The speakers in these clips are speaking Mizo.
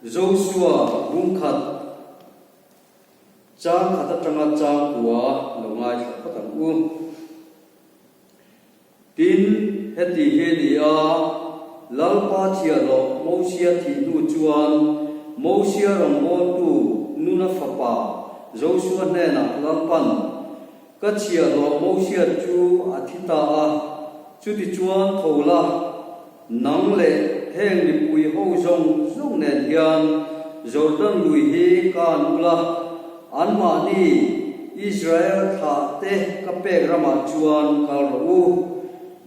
Josua bung khat chang khat atanga chang kua lo ngaithla phawt ang u. Tin, heti hi a ni a, Lalpa thiahloh Mosia thih hnu chuan Mosia rawngbawltu Nuna fapa Josua hnenah Lalpan, Ka chhiahhlawh Mosia chu a thi ta a, chutichuan tho la, nang leh heng mipui ho zawng zawng nen hian Jordan lui hi kan ula, anmahni Israel thlah te ka pek ramah chuan kal rawh u.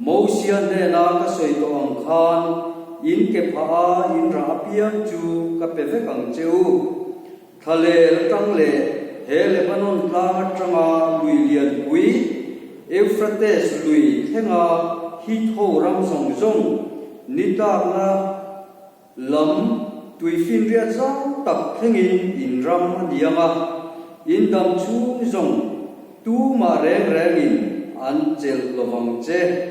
Mosia hnena ka sawi tawh ang khan in ke phah a in rah apiang chu ka pe vek ang che u. Thlalel atang leh he Lebanon tlang atanga lui lianpui, Euphrates lui thlenga hit ho ram zawng zawng ni tlakna lam tuifinriat zau tak thlengin in ram a ni ang a, in dam chhung zawng tumah reng rengin an chelh lovang che.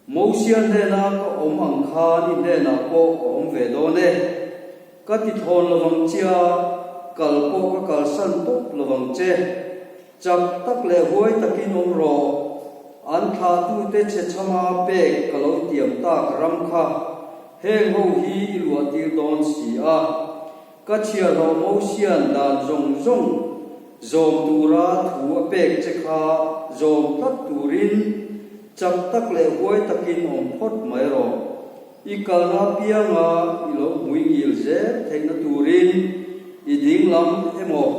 Mosia hnena ka awm ang khan i hnenah pawh ka awm ve dawn e. Ka ti thawn lovang che a, kal pawh ka kalsan tawp lovang che. Chak tak leh huai takin awm rawh. An thlahtute chhe chhama pek ka lo tiam tak ram kha heng ho hi i luah tir dawn si a. Ka chhiahhlawh Mosia'n dan zawng zawng zawm tura thu a pek che kha zawm tlat turin chak tak leh huai takin awm phawt mai rawh. I kalna apianga i lo hmui ngil zel theihna turin i ding lam emaw,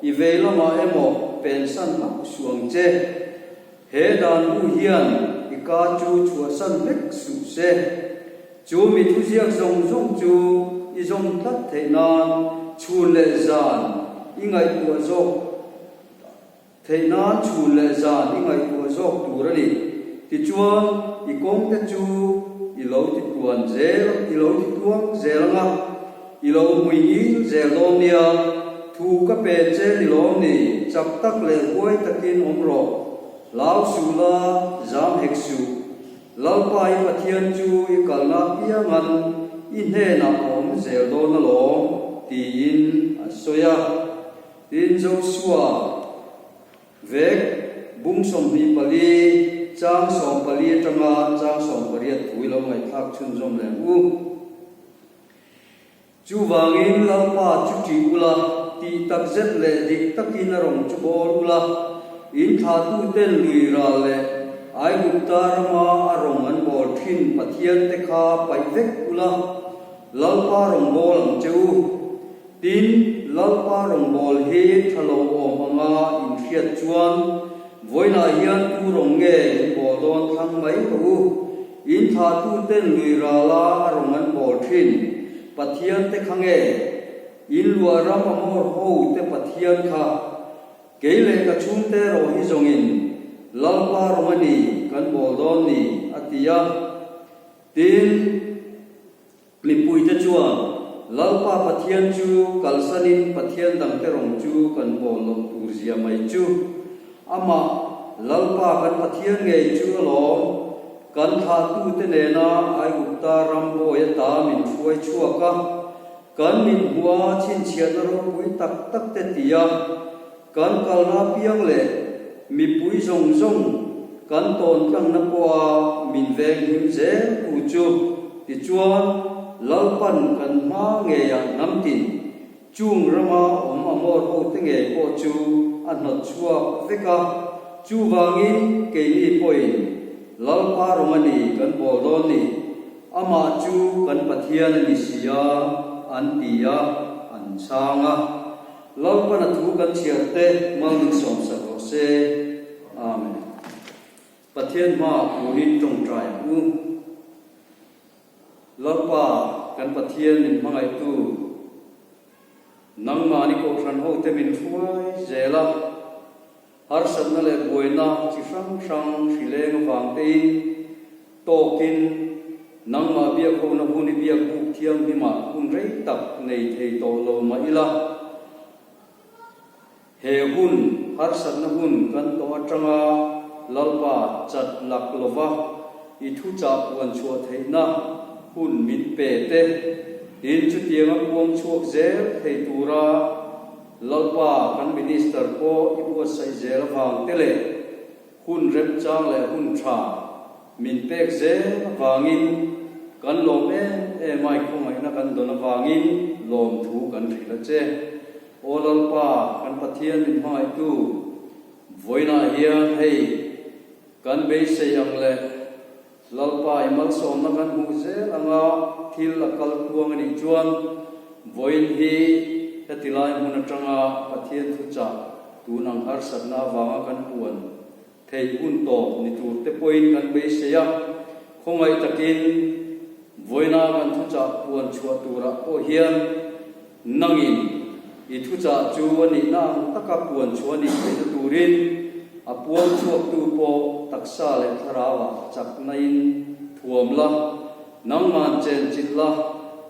i vei lamah emaw pensan hauh suh ang che. He dan bu hian i ka chu chhuahsan vek suh se. Chu mi thuziak zawng zawng chu i zawm tlat theih nan chhun leh zan i ngaihtuah zawk theih nan chhun leh zan i ngaihtuah zawk tur a ni. Tichuan, i kawngte chu i lo ti tluan zel, i lo ti tluang zel ang a, i lo hmui ngil zel dawn nia. Thu ka pe che ni lawm ni, chak tak leh huai takin awm rawh. Hlau suh la, zam hek suh. Lalpa i Pathian chu i kalna apiangan i hnenah a awm zel dawn alawm, tiin a sawi a. Tin, Josua vek bung 24, chang 14 atanga chang 18 thu i lo ngaihthlak chhunzawm leh ang u. Chuvangin Lalpa chu ṭih ula, tih tak zet leh dik takin a rawng chu bawl ula, in thlahtuten lui ral leh Aigupta rama a rawng an bawl ṭhin Pathiante kha paih vek ula, Lalpa rawng bawl ang che u. Tin, Lalpa rawng bawl hi ṭha lo awm anga in hriat chuan, vawiinah hian tu rawng nge in bawl dawn thlang mai rawh u. In thlahtuten lui rala a rawng an bawl thin Pathian te kha nge? In luah ram a mawr ho te Pathian kha? Kei leh ka chhungte erawh hi zawngin Lalpa rawng a ni kan bawl dawn ni, a ti a. Tin, mipuite chuan Lalpa Pathian chu kalsanin Pathian dangte rawng chu kan bawl loh tur zia mai chu Amah Lalpa kan Pathian ngei chu alawm, kan thlahtute nena Aigupta ram bawi ata min hruai chhuak a, kan min hmua chhinchhiahna ropui tak tak te ti a, kan kalna apiang leh mipui zawng zawng kan tawn tlangna pawha min venghim zel tu chu tichuan Lalpan kan hma ngeiah hnamtin Chung rama awm a mawr hote ngei pawh chu a hnawt chhuak vek a, chuvangin keini pawhin Lalpa rawng a ni kan bawl dawn ni, amah chu kan Pathian a ni si a, an ti a, an chhang a. Lalpan a thu kan chhiar te mal min sawmsak rawh se. Amen. Pathian hmaah punin tawngtai ang u. Lalpa, kan Pathian min hmangaihtu, nangmahni kohhran hote min hruai zel a, harsatna leh buaina chi hrang hrang hrileng avang tein tawkin nangmah biak hona hun i biak buk thianghlimah hun rei tak nei thei tawh lo mah ila, He hun, harsatna hun kan tawh atanga Lalpa chat lak lova i thuchah puan chhuah theihna hun min pe te. Tin, chutianga puang chhuak zel thei tura Lalpa kan Minister pawh i buatsaih zel avang te leh hun remchang leh hun tha min pek zel avangin kan lawm em em a, i khawngaihna kan dawn avangin lawmthu kan hrilh a che. Aw Lalpa, kan Pathian min hmangaihtu, vawiinah hian hei kan beisei ang leh Lalpa i malsawmna kan hmuh zel anga thil a kal tluang a nih chuan vawiin hi heti lai hmun atanga Pathian thuchah tun ang harsatna avanga kan puan theih hun tawp ni tur te pawhin kan beisei a, khawngaih takin vawiina kan thuchah puan chhuah turah pawh hian Nangin i thuchah chu a nihna ang taka puan chhuah a nih theihna turin a puang chhuaktu pawh taksa leh thlarauah chaknain thuam la, nangman chenchilh la,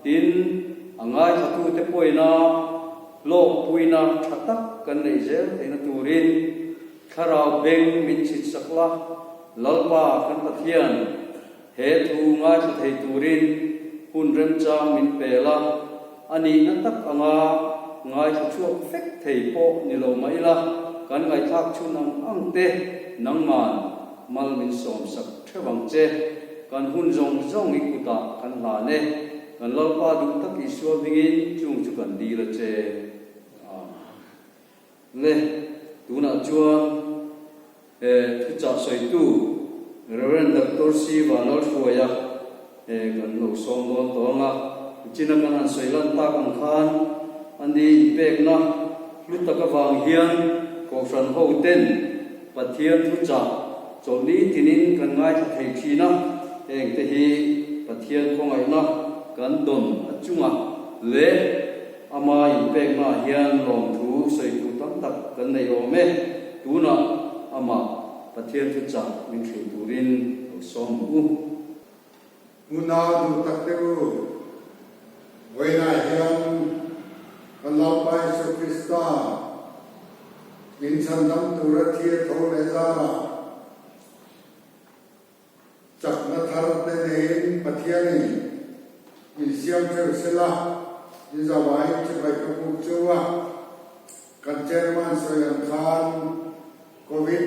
tin, a ngaithlatute pawina hlawkpuina tha tak kan neih zel theihna turin thlarau beng min chhitsak la, Lalpa kan Pathian. He thu ngaithla thei turin hun remchang min pel a, a nihna tak anga ngaithla chhuak vek thei pawh ni lo mah ila, kan ngaihthlak chhun ang ang te nangman mal min sawmsak theuh ang che. Kan hun zawng zawng i kutah kan hlan e, kan Lalpa duh tak Isua hmingin chung chu kan dil a che. Amen. Le, tunah chuan he thuchah sawitu Rev. Doctor C. Vanlalhruaia he kan lo sawm dawn tawh ang a, china kan han sawi lan tak ang khan a ni inpekna hlu tak avang hian Kohhran ho ten Pathian thuchah chawlhni tinin kan ngaithla thei thin a, hengte hi Pathian khawngaihna kan dawn a chungah leh Ama inpeknaah hian lawmthu sawitu tam tak kan nei awm e. Tunah amah Pathian thuchah min hrilh turin lo sawm ang u. Unau duh tak te u, vawiinah hian kan Lalpa Isu Krista min chhandam tura thi a tho leh zarah, Chakna thar te neiin Pathianin min siam theuh sela, in zavaiin chibai ka puk chu a. Kan chairman sawi ang khan Covid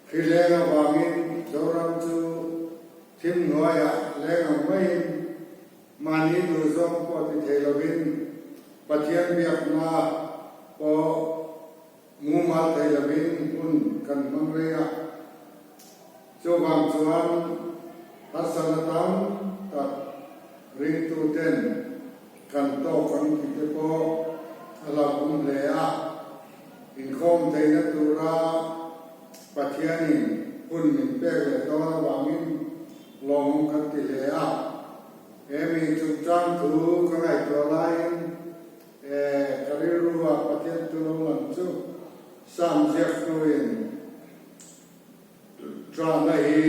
hri leng avangin Zoram chu thim hnuaiah leng ang maiin mahni duhzawng pawh ti thei lovin Pathian biakna pawh Mumal thei lovin hun kan hmang rei a, chuvang chuan harsatna tam tak ringtuten kan tawk ang tih te pawh a hlauhawm hle a. Inkhawm theihna tura Pathianin hun min pek leh dawn avangin lawmawm kan ti hle a. He mi chungchang thu ka ngaihtuah laiin E, ka rilru a Pathian tu lo lang chu Sam ziaktuin Ṭahna hi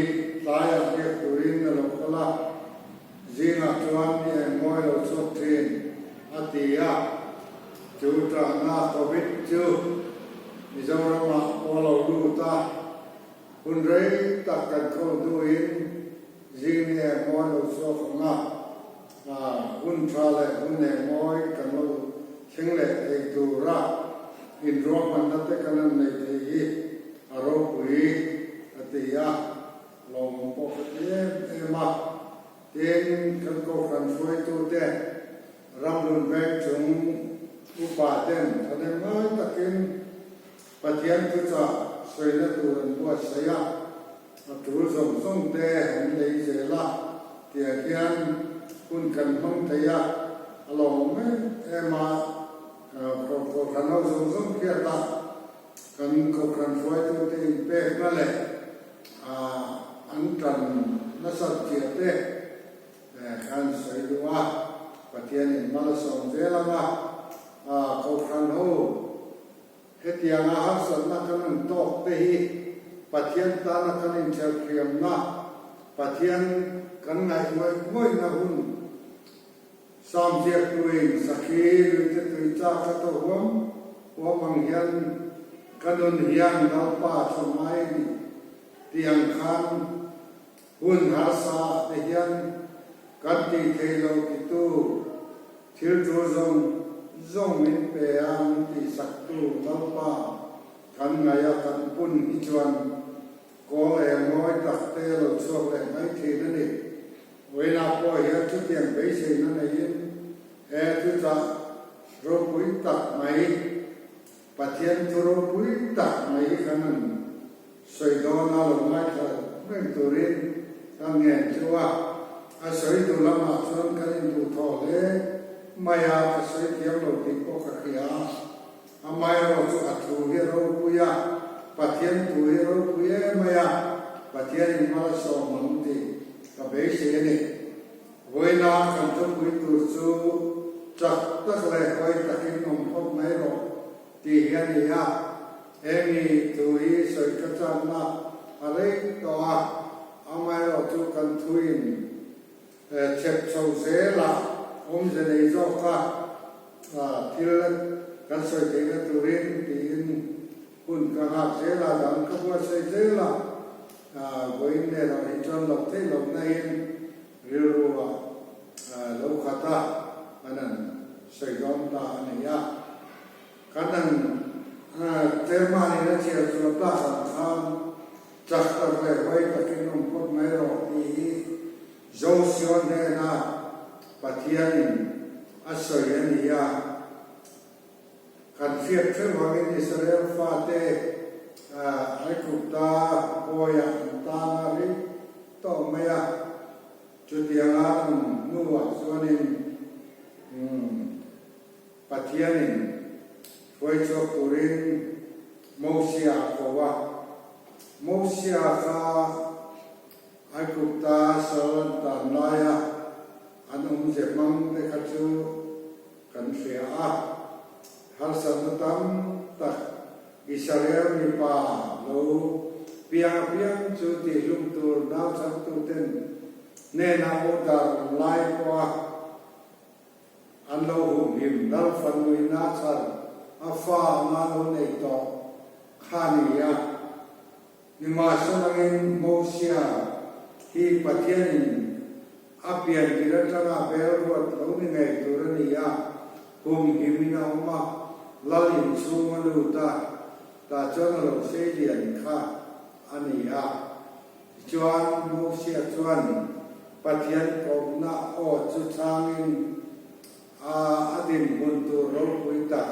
tlaiah biak turin a lo kal a, zingah chuan mi eng mawi lo chhuak ṭhin, a ti a. Chu ṭahna Covid chu Mizoramah pawh a lo lut a, hun rei tak kan khaw hnuin zing ni eng mawi lo chhuak ang a. Hun tha leh hun engmawi kan lo thleng leh thei tura inruahmanna te kan han nei thei hi a ropui a ti a, lawmawm pawh ka ti em em a. Tin, kan Kohhran hruaitute ramhlun veng chung upa ten thahnem ngai takin Pathian thuchah sawina tur an buatsaih a, a tul zawng zawng te an lei zel a, tiah hian hun kan hmang thei a, a lawm em em a, Kohhran ho zawng zawng hriat a, kan Kohhran hruaitute inpekna leh an tan nasat zia te khan sawi duh a, Pathianin mal a sawm zel ang a, Kohhran ho Hetianga harsatna kan han tawk te hi Pathian tana kan inchherhriamna, Pathian kan ngaih ngawih ngawihna hun Sam ziaktuin sakhi luite tui chak a to huam huam ang hian ka nun hian Lalpa tha ngai a ni tih ang khan hun harsa ah te hian kan tih thei lo titu. Thil ṭul zawng zawng min pe a, min tihsaktu Lalpa kan ngaih a kan pun hi chuan kawl eng mawi tak te lo chhuak leh mai thin a ni. Vawiinah pawh hian chutiang beiseina neiin he thuchah ropui tak mai, Pathian thu ropui tak mai hi kan han sawi dawn a, lo ngaithla reng turin ka ngen chu a. A sawi duh lamah chuan kan induhthawh hle mai a, ka sawi thiam lo tih pawh ka hria a. Amaherawh chu a thu hi a ropui a, Pathian thu hi a ropui em mai a, Pathianin mal a sawm ang tih ka beisei a ni. Vawiina kan thupui tur chu chak tak leh huai takin awm phawt mai rawh tih hi a ni a, hemi thu hi sawi ka channa a rei tawh a, amaherawh chu kan thuin chhep chho zelah awmze nei zawka thil kan sawi theihna turin tiin hun ka nghak zel a, dang ka buatsaih zel a, vawiin nen ah hi chuan loh theih loh nain rilru ah lo khat a, kan han sawi dawn ta a ni a. Kan han chairman in a chhiar chuan tak ang khan chak tak leh huai takin awm phawt mai rawh tih hi Joshua hnena Pathianin a sawi a ni a. Kan hriat hreuh angin Israel fate Aigupta bawiah an tan a ring tawh mai a. Chutianga an awm hnuah chuanin Pathianin hruai chhuak turin Mosia a ko a. Mosia kha Aigupta sal an tan laia an awmze hmang te kha chu kan hria a. Harsatna tam tak Israel mipa lo piang apiang chu tihlum tur nauchangtuten hnena order an lai pawh a. An lo humhim Lal Fanuina chhan a fa anga lo nei tawh kha ni a. Nimahselangin Mosia hi Pathianin a pian tir atanga bel ruat lo ni ngei tur a ni a, humhimin a awm a, Lal inchhung a lut a, tah chuan a lo sei lian kha a ni a. Tichuan, Mosia chuan Pathian kohna aw chu chhangin a a dinhmun tur ropui tak,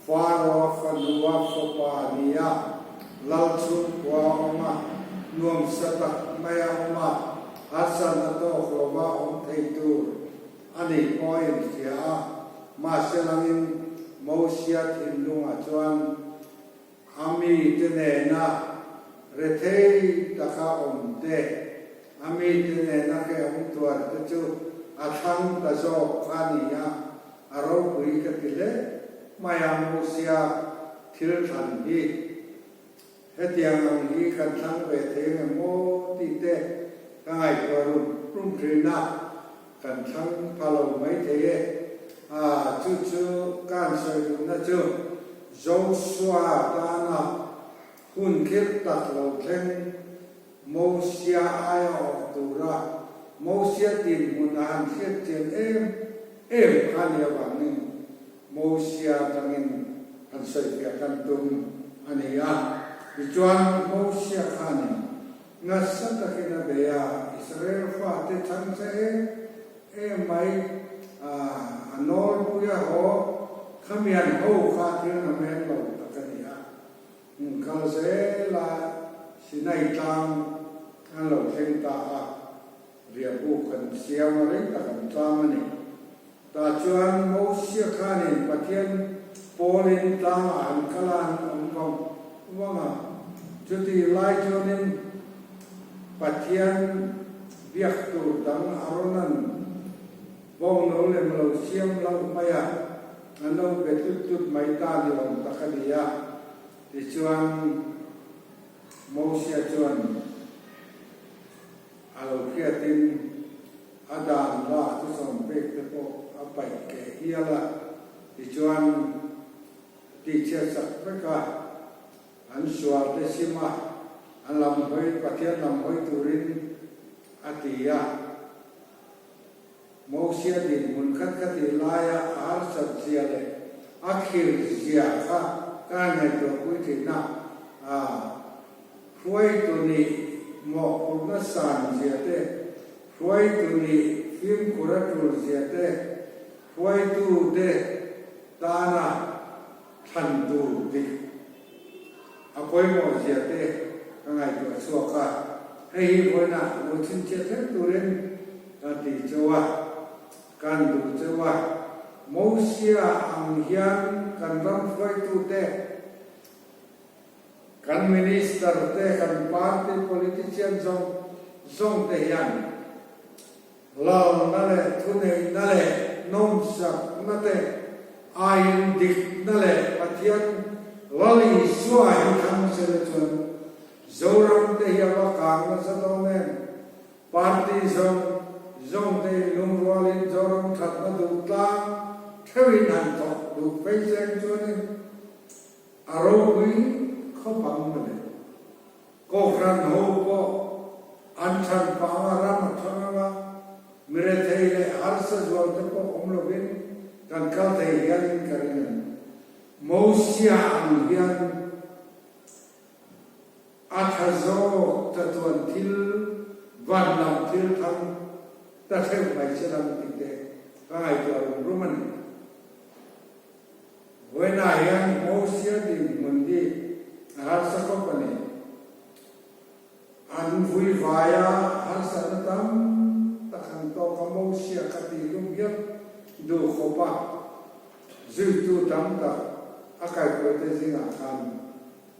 Faro fanua fapa nia lal chhungkua awm a, nuamsa tak mai a awm a, harsatna tawk lova awm thei tur a nih pawh a inhria a. Mahse langin Mosia thinlungah chuan A mite nena rethei taka awm te, a mite nena hrehawm tuar te chu a thlang ta zawk kha a ni a, a ropui ka ti hle mai a, Mosia thil thlan hi hetiang ang hi kan thlang ve thei ang em aw tih te ka ngaihtuah rum rum thin a, kan thlang pha lo mai thei e. A, chu chu ka han sawi duhna chu Joshua tana hun khirh tak lo thleng Mosia aia awh tura Mosia dinhmun a han hriat chian em em kha ni avangin Mosia atangin han sawifiah kan tum a ni a. Tichuan Mosia khanin Nasa takin a bei a, Israel fate chhang che em em mai a, a nawlpui a haw, khamian ho kha thil na men lo tak a ni a, hmun kal zela Sinai tlang an lo thleng ta a, riahbuk an siam a rei tak an tlang a ni. Tah chuan Mosia khanin Pathian pawlin tlangah an kal a, an awm vang vang a. Chutih lai chuanin Pathian biak tur dang Aarona'n bawngno lem lo siam hlauh mai a, an lo be tlut tlut mai ta ni awm tak a ni a. Tichuan Mosia chuan A lo hriatin a dan lak chu sawmpek te pawh a paih keh hial a, tichuan tihchhiat sak vek a, an sual te sim a, a lam hawi Pathian lam hawi turin a ti a. Mosia dinhmun khat kha tih laia a harsat zia leh a khir zia kha ka han ngaihtuahpui thin a, a hruaitu nih mawhphurhna san zia te, hruaitu nih fimkhur a tul zia te, hruaitute tana thlan tur dik a pawimawh zia te ka ngaihtuah chhuak a, hei hi vawiinah lo chhinchhiah thleng turin ka ti cheu a, kan duh cheu a. Mosia ang hian kan ram hruaitute, kan minister te, kan party politician zawng zawng te hian Lalna leh thuneihna leh nawmsakna te aiin dikna leh Pathian Lal Isua hi thlang sela chuan Zoram te hi a va kang nasa dawn em? Party zawng zawng te in lungrualin Zoram thatna duh tlang theuhin han thawk duh phei cheng chuanin a ropui khawp ang mawle. Kohhran ho pawh an chhan panga ram a thang anga mi rethei leh harsa zual te pawh awm lovin kan kal thei hialin ka ring a ni. Mosia ang hian a tha zawk chatuan thil van lam thil thang ta theuh mai che lam tih te ka ngaihtuah rum rum a ni. Vawiinah hian Mosia dinhmun hi a harsa khawp a ni. An vui vaia harsatna tam tak han tawk a, Mosia kha tih lum hial duh khawp a, zuitu tam tak a kaihpuaite zingah khan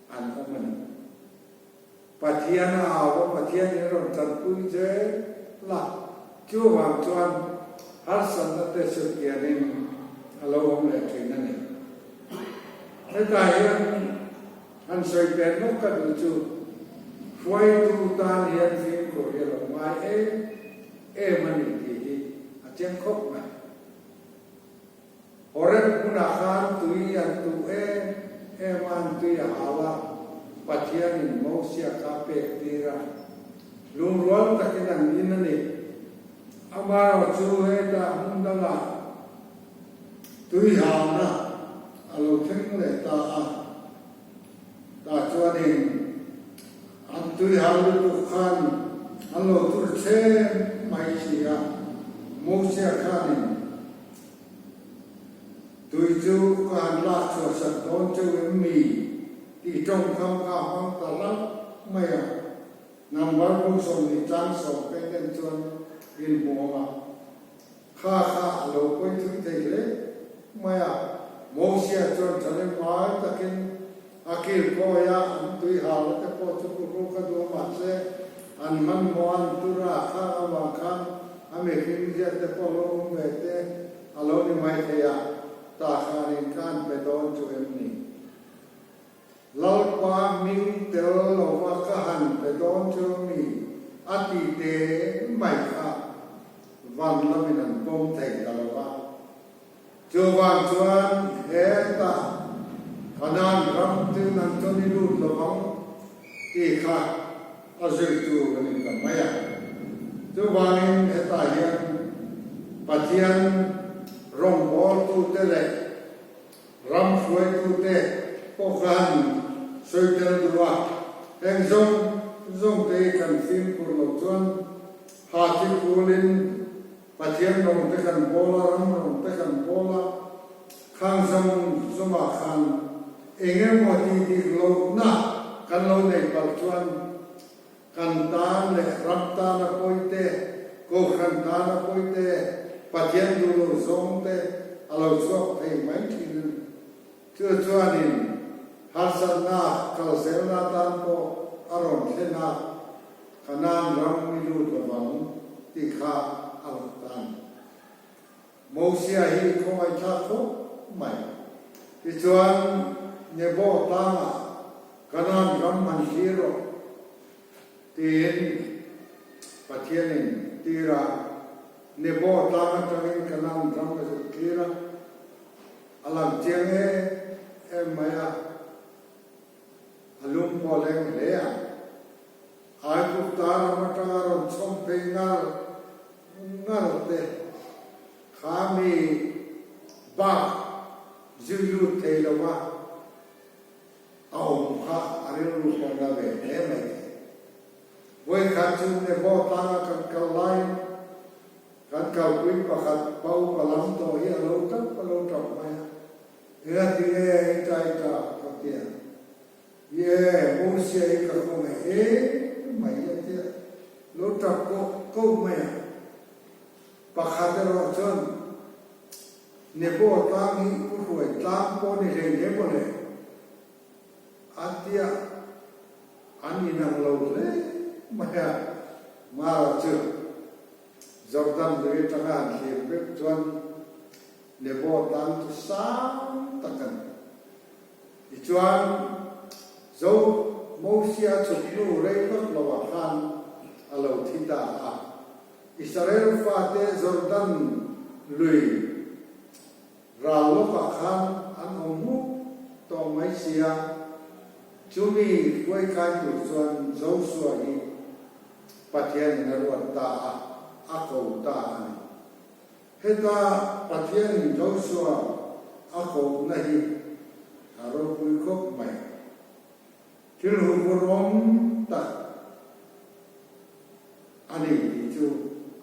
an awm a ni. Pathian a au a, Pathian in rawn tanpui zel la, chuvang chuan harsatna te sutkianin a lo awm leh thin a ni. Hetah hian han sawi pen lawk ka duh chu, hruaitu tan hian fimkhur hi a lo ngai em em a ni tih hi a chiang khawp mai. Horeb hmunah khan tui an duh em em a, an tui a hau a, Pathianin Mosia kha a pek tir a, lungrual takin an in a ni. Amaherawhchu hetah hmun dangah tui hauna a lo thleng leh ta a, tah chuanin an tui hau lutuk khan an lo tur chhem mai si a, Mosia khanin Tui chu ka han lak chhuah sak dawn cheu em mi? tih tawngkam kha a hmang ta hlauh mai a. Number bung 20 tlang sawm peng en chuan inhmuam a, kha kha a lo pawi thui thei hle mai a. Mosia chuan thahnem ngai takin a kil kawi a, an tui hal te pawh chu pukru ka duh a mahse an hmanhmawh an tur a, khang avang khan a mihring ziat te pawh lo awm ve te a lo ni mai thei a, tah khanin ka han pe dawn chu em ni? Lalpa hming tel lova ka han pe dawn chu em ni? A ti te mai kha van lamin an pawm thei ta lo va. Chuvang chuan hetah Kanaan ram chu nang chuan i lut lovang tih kha a zuitu a ni ta mai a. Chuvangin hetah hian Pathian rawngbawltute leh ram hruaitute pawh kha han sawi tel duh a, heng zawng zawngte hi kan fimkhur loh chuan hati kulin Pathian rawng te kan bawl a, ram rawng te kan bawl a, khang zawng zawngah khan eng emaw tih dik lohna kan lo nei palh chuan kan tan leh ram tana pawi te, Kohhran tana pawi te, Pathian duh lo zawng te a lo chhuak thei mai thin a ni. Chu chuanin harsatna kal zelna tan pawh a rawn thlen a, Kanaan ram mi lut lovang tih kha a rawn tan. Mosia hi khawngaihthlak khawp mai. Tichuan Nebo tlangah Kanaan ram han thlir rawh tiin Pathianin tir a, Nebo tlang atangin Kanaan ram a zuk thlir a, a lang chiang em em mai a. A lung pawh a leng hle a, Aigupta ram atanga rawn chhawm phei ngar ngar te. Bak zui lut thei lova a awm kha a rilru pawn a ve hle mai thei. Vawikhat chu Nebo tlanga kan kal laiin kan kalpui pakhat pa upa lam tawh hi a lo tap a lo tap mai a, Engati nge i tai ta? ka ti a. Ye, Mosia hi ka khawngaih em mai a ti a, lo tap koh koh mai a. Pakhat erawh chuan Nebo tlang hi Pu Hruai tlang pawh ni hlei hle maw le? A tia an inang lo hle mai a, Mara chu Jordan lui atanga an thlir vek chuan Nebo tlang chu sang tak a ni. Tichuan, Zo Mosia chhuk hnu rei vak loah khan a lo thi ta a. Israel fate Jordan lui ral lawkah khan an awm hmuh tawh mai sia, chumi hruaikai tur chuan Josua hi Pathianin a ruat ta a, a ko ta a ni. Heta Pathianin Josua a kohna hi a ropui khawp mai. Thil huphurhawm tak a ni tih chu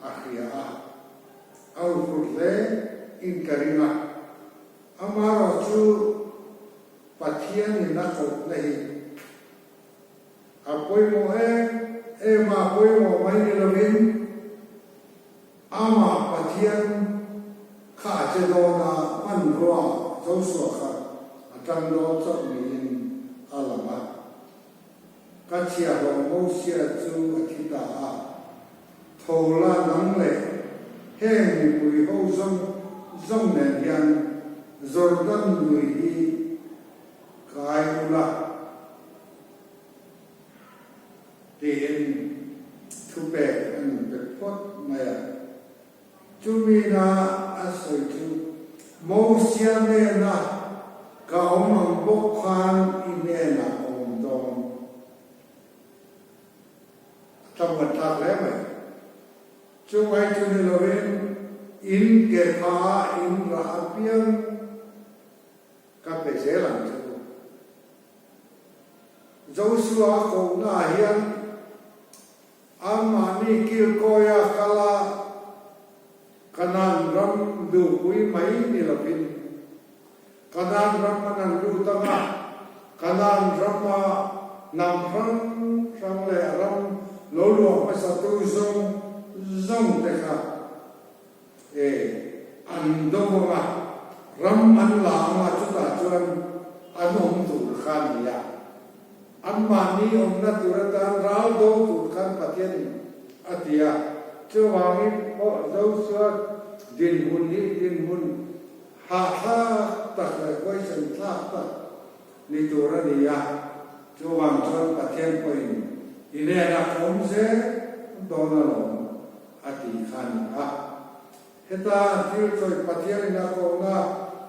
a hria a, a huphurh hle in ka ring a. Amaherawhchu Pathianin a kohna hi a pawimawh em em a, pawimawh mai ni lovin amah Pathian kha a che dawn a, hmanrua Joshua kha a tang dawn chauh niin a lang a. Ka chhiahhlawh Mosia chu a thi ta a, tho la nang leh heng mipui ho zawng zawng nen hian Jordan lui hi kai ula tiin thupek an pe phawt mai a. Chumina a sawi chu, Mosia hnena ka awm ang bawk khan i hnenah ka awm dawn. A thlamuan thlak hle mai. Chumai chu ni lovin in ke pha a in rah apiang ka pe zel ang che u. Joshua kohnaah hian Anmahni kilkawia kal a, Kanaan ram duhpui mai ni lovin, Kanaan ram an han lut ang a, Kanaan rama hnam hrang hrang leh a ram lo luah hmasatu zawng zawng te kha e an do ang a, ram an la ang a, chutah chuan an awm tur kha a ni a. Anmahni awmna tur atan ral do tur khan Pathianin a ti a, chuvangin pawh Joshua dinhmun hi dinhmun hahthlak tak leh huaisen thlak tak ni tur a ni a, chuvang chuan Pathian pawhin i hnenah ka awm zel dawn alawm a tih kha a ni a. Heta an thil sawi Pathianin a kohna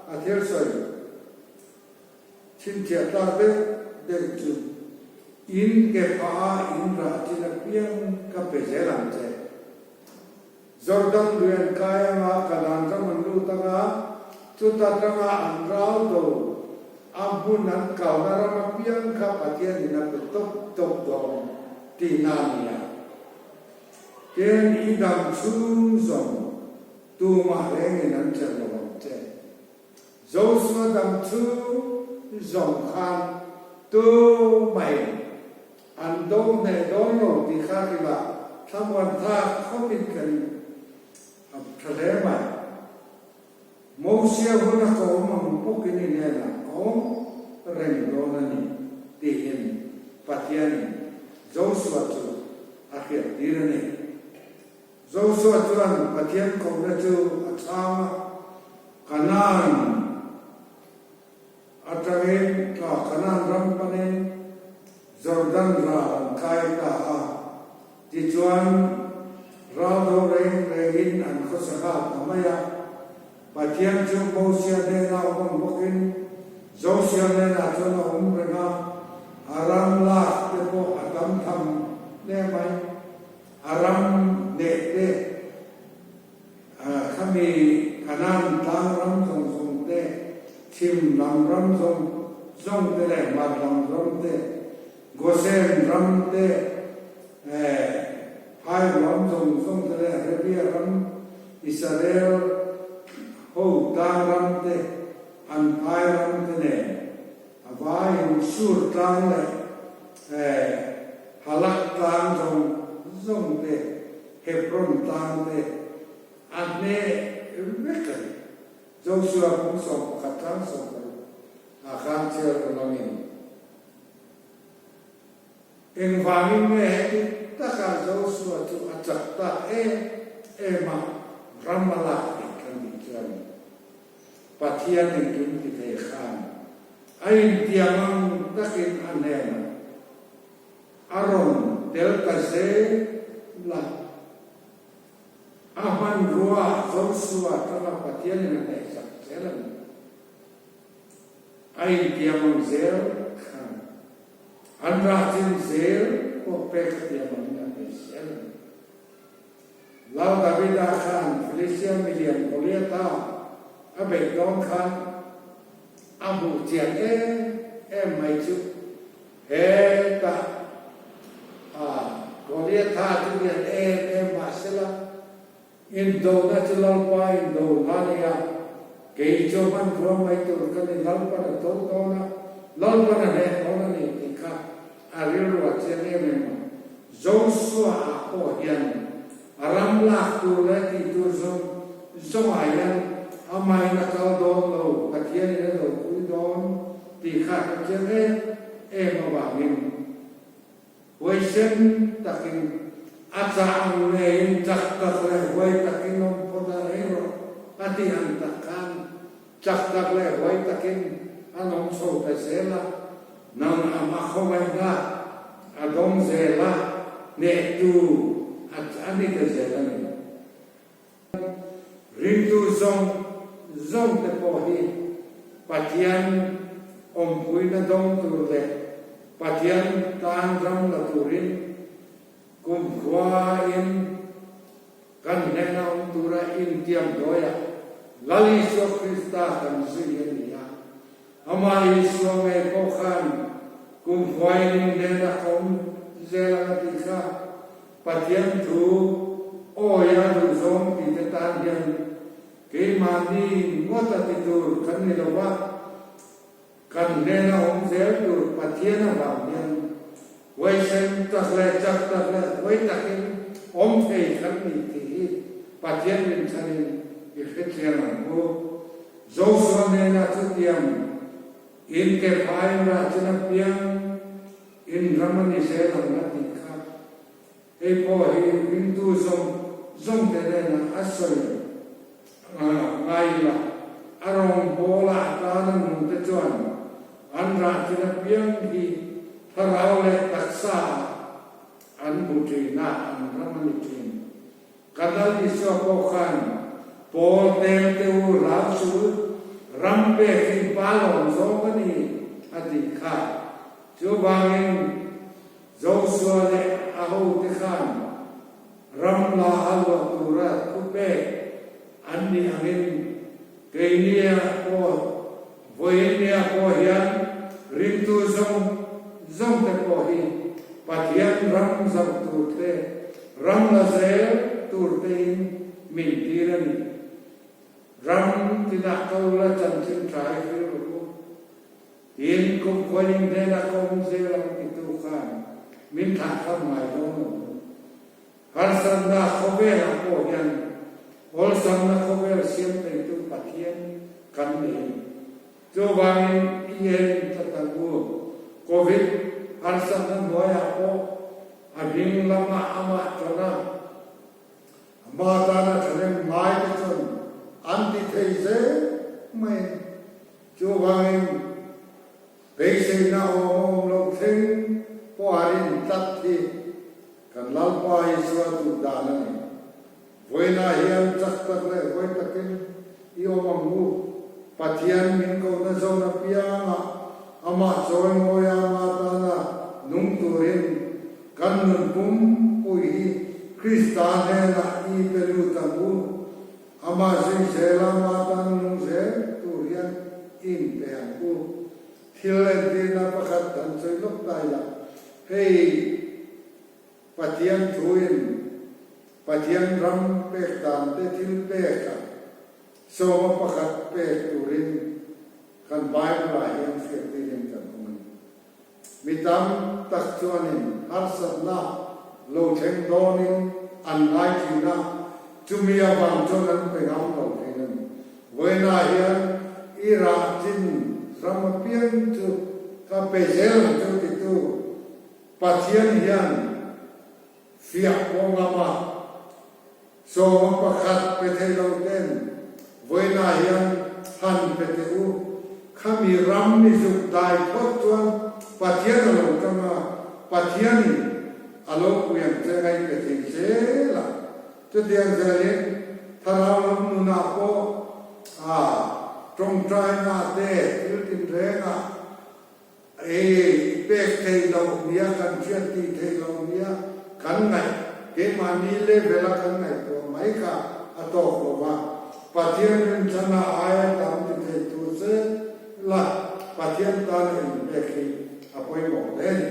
a thil sawi. Chhinchhiah tlak deuh deuh chu in ke phah a in rah chin apiang ka pe zel ang che. Jordan lui an kai anga Kanaan ram an lut anga chuta tanga an ral do a hmun an kalna ram apiang kha Pathian in a pe tawp tawp dawn tihna a ni a. Ken i dam chhung zawng tumah rengin an chelh lo ang che. Joshua dang chu zawng khan tu mai an do hneh dawn lo tih kha hrilh a, thlamuan thlak khawpin ka ring a tha hle mai. Mosia huna ka awm ang bawkin i hnenah ka awm reng dawn a ni tiin Pathianin Joshua chu a hriattir a ni. Joshua chuan Pathian kohna chu a chhang a, Kanaan atangin tla Kanaan ram panin Jordan ral an kai ta a, tichuan ral do reng rengin an khawsa nghal ta mai a. Pathian chu Mosia hnena awm ang bawkin Joshua hnenah chuan a awm reng a, a ram lak te pawh a tam tham hle mai. A ram hneh te khami Kanaan tlang ram zawng zawng. Chhim lam ram zawng zawng te leh hmar lam ram te, Gosen ram te, phai ruam zawng zawng te leh Arabia ram, Israel ho tlang ram te, an phai ram te nen a vaiin Sur tlang leh Halak tlang zawng zawng te, Hebron tlang te a hneh vek a ni. Joshua kum 11 tlang 60 ah khan chair ka langin engvangin nge heti taka Joshua chu a chak tak em em a ram a lak theih kan tih chuan Pathian engkim ti thei khan a intiam ang takin a hnenah a rawn tel ta zel a. A hmanrua Joshua tanga Pathianin a hnaihsak zel a ni. A intiam ang zel khan an rah chin zel pawh pek a tiam angin a hnaih zel a ni. Lal Davida khan Philistia milian Goliatha a beih dawn khan a hmuh chian em em mai chu Hetah a Goliatha chu lian em em mahsela, indona chu Lalpa indo la ni a, kei chu hmanrua mai tur ka ni Lalpan a to dawn a, Lalpan a hneh dawn a ni tih kha a rilru a chiang em em a. Joshua ah pawh hian a ram lak tur leh tih tur zawng zawngah hian amahin a kal dawn lo, Pathianin a dopui dawn tih kha ka chiang em em avangin huaisen takin a chah ang ngeiin chak tak leh huai takin awm phawt a rei rawh a tih ang tak khan chak tak leh huai takin an awm chho ta zel a, nang a hma khawngaihna a dawng zel a, hnehtu a ni ta zel a ni. Ringtu zawng zawng te pawh hi Pathian awmpuina dawng tur leh Pathian tan ram la turin kumkhuain kan hnena awm tura intiam dawiah Lal Isua Krista kan zui a ni a. Amah Isua ngei pawh khan kumkhuain in hnena ka awm zel ang a tih kha. Pathian thu awi a duhzawng ti te tan hian keimahni ngawt a ti tur kan ni lo va, kan hnena awm zel tur Pathian avang hian huaisen tak leh chak tak leh huai takin awm thei kan ni tih hi Pathian rinchhanin i hrethiam ang u. Joshua hnena chutiang in ke phai rah chin apiang In ram a ni zel ang a tih kha hei pawh hi ringtu zawng zawng te hnenah a sawi ngai ila, a rawngbawla a tan a nung te chuan an rah chin apiang hi thlarau leh taksa ah an hmu thin a, an ram a ni thin. Ka Lal Isua pawh khan Paul tel te u hlau suh u, ram pek hi pa lawm zawk a ni a tih kha. Chuvangin Joshua leh a hote khan ram la a luah tura thu pek an nih angin keinia pawh vawiinnia pawh hian ringtu zawng zawng te pawh hi Pathian ram zauh tur te, ram la zel tur tein min tir a ni. Ram tinah ka ula chanchin tha i hril rawh u. Tin, kumkhuain hnenah ka awm zel ang titu khan min thlah kham ngai dawn lo u. Harsatna khawvelah pawh hian awlsamna khawvel siam theitu Pathian kan nei a ni. Chuvangin i en tlat ang u. Covid harsatna hnuaiah pawh a hming lamah amah ṭan a, ama tana ṭhahnem ngai te chuan an ti thei zel mai a ni. Chuvangin beiseina awm a awm loh thleng pawh a rin tlat hi kan Lalpa Isua duh dan a ni. Vawiinah hian chak tak leh vawi takin i awm ang u. Pathian min kohna zawn apiangah amah chawi mawia ama tana nung turin kan nun pum pui hi Krista hnenah i pe lut ang u. Amah zui zela ama tana nung zel tur hian i in. Thil entirna pakhat an sawi lawk ta ila, hei Pathian thuin Pathian ram pek dan te thil peka sawma pakhat pek turin kan Bible ah hian hriattirin kan awm a ni. Mi tam tak chuanin harsatna lo thleng dawnin an ngai thin a, chumi avang chuan an pe ngam lo thin a ni. Vawiinah hian i rah chin ram apiang chu ka pe zel ang chu titu Pathian hian fiah pawh ngam a, sawma pakhat pe thei lo ten vawiinah hian han pe teh u. Khami ram mi zuk dai phawt chuan Pathian a lo tang a, Pathianin a lo pui ang che ngaih pe thei zel a. Chutiang zelin thlarau lam nunah pawh a tawngtaina te thil tinrengah ei pek theih loh nia kan hriat tih theih loh nia kan ngaih keimahni level a kan ngaihtuah mai kha a tawk lo va, Pathian rinchhana aia tam ti thei tur che la Pathian tana inpek hi a pawimawh hle a ni.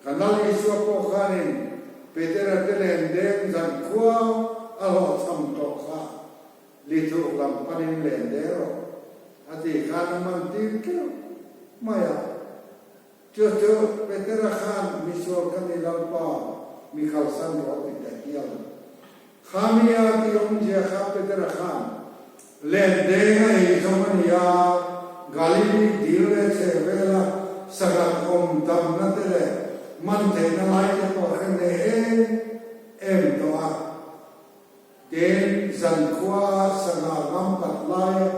Ka Lal Isua pawh khanin Petera te len deng zankhua a hlawhchham tawh kha lithuk lam panin len deng rawh a tih khan a man tir keuh mai a. Chu chu Petera khan misual ka ni Lalpa mi kalsan rawh ti ta hial. Khami a ti awmzia kha Petera khan len deng a ei zawng a ni a, Galili dil leh chheh vela sanghat awm damna te leh man theihna lai te pawh a hre hneh em em tawh a. Tin, zankhua a sangha ngam pat laia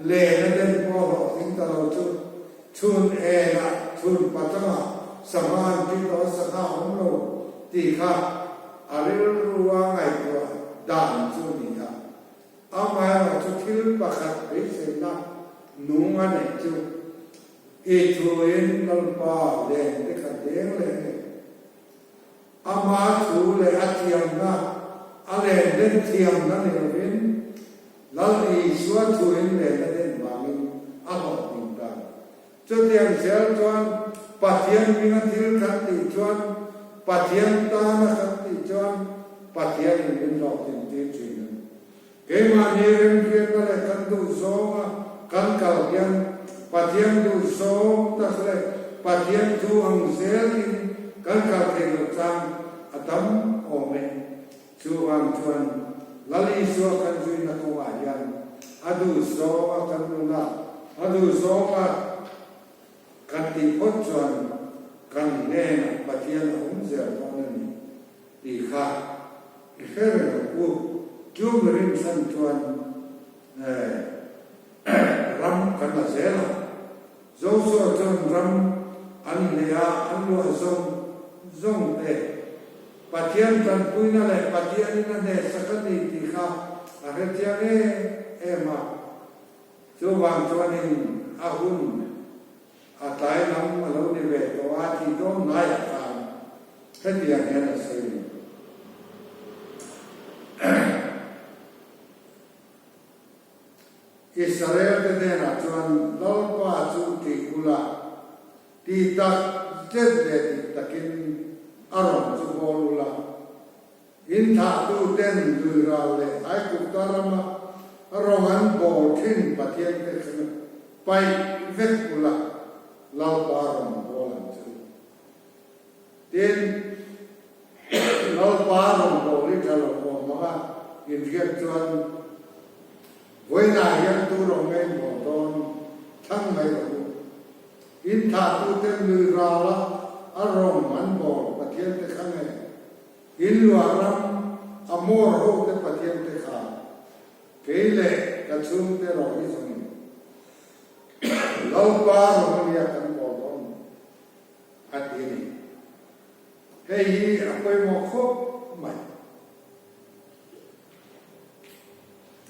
len a den pawh a hlawhtling ta lo chu chhun enah chhun patangah sangha an ti tawh a, sangha awm lo tih kha A rilru a ngaihtuah dan chu a ni a, amaherawh chu thil pakhat beiseina nung a neih chu i thuin Lalpa len te kha deng leh a ni. Ama thu leh a thiamna, a len den thiamna ni lovin Lal Isua thuin len a den vangin a hlawhtling ta. Chutiang zel chuan Pathian hminga thil kan tih chuan, Pathian tana kan tih chuan Pathianin min hlawhtlin tir thin a ni. Keimahni remhriatna leh kan duhzawnga kan kal hian Pathian duhzawng tak leh Pathian thu ang zelin kan kal thei loh chang a tam awm e. Chuvang chuan Lal Isua kan zuina kawngah hian a duhzawnga kan nuna, a duhzawnga kan tih phawt chuan kan hnenah Pathian a awm zel dawn a ni tih kha i hre reng ang u. Chu mirinchhan chuan ram kan la zel a, Joshua chuan ram an hleh a, an luah zawng zawng te Pathian tanpuina leh Pathianin a hnehsak a ni tih kha a hrechiang em em a. Chuvang chuanin a hun a tlai lam a lo ni ve tawh a tih dawn hnaiah khan hetiang hian a sawi a ni. Israel-te hnenah chuan Lalpa chu tih ula, ti tak zet leh dik takin a rawn chu bawl ula. In thlahtuten lui ral leh Aigupta rama rawng an bawl thin Pathiante kha paih vek ula, Lalpa rawn bawl ang che u. Tin, Lalpa rawn bawl hi tha lo awm ang a inhriat chuan vawiinah hian tu rawng nge in bawl dawn thlang mai rawh u. In thlahtuten lui rala a rawng an bawl Pathian te kha nge? In luah ram a mawr ho te Pathian te kha kei leh ka chhungte rawh hi zawngin Lalpa rawng a nia kan bawl dawn. A ti a ni. Hei hi a pawimawh khawp mai.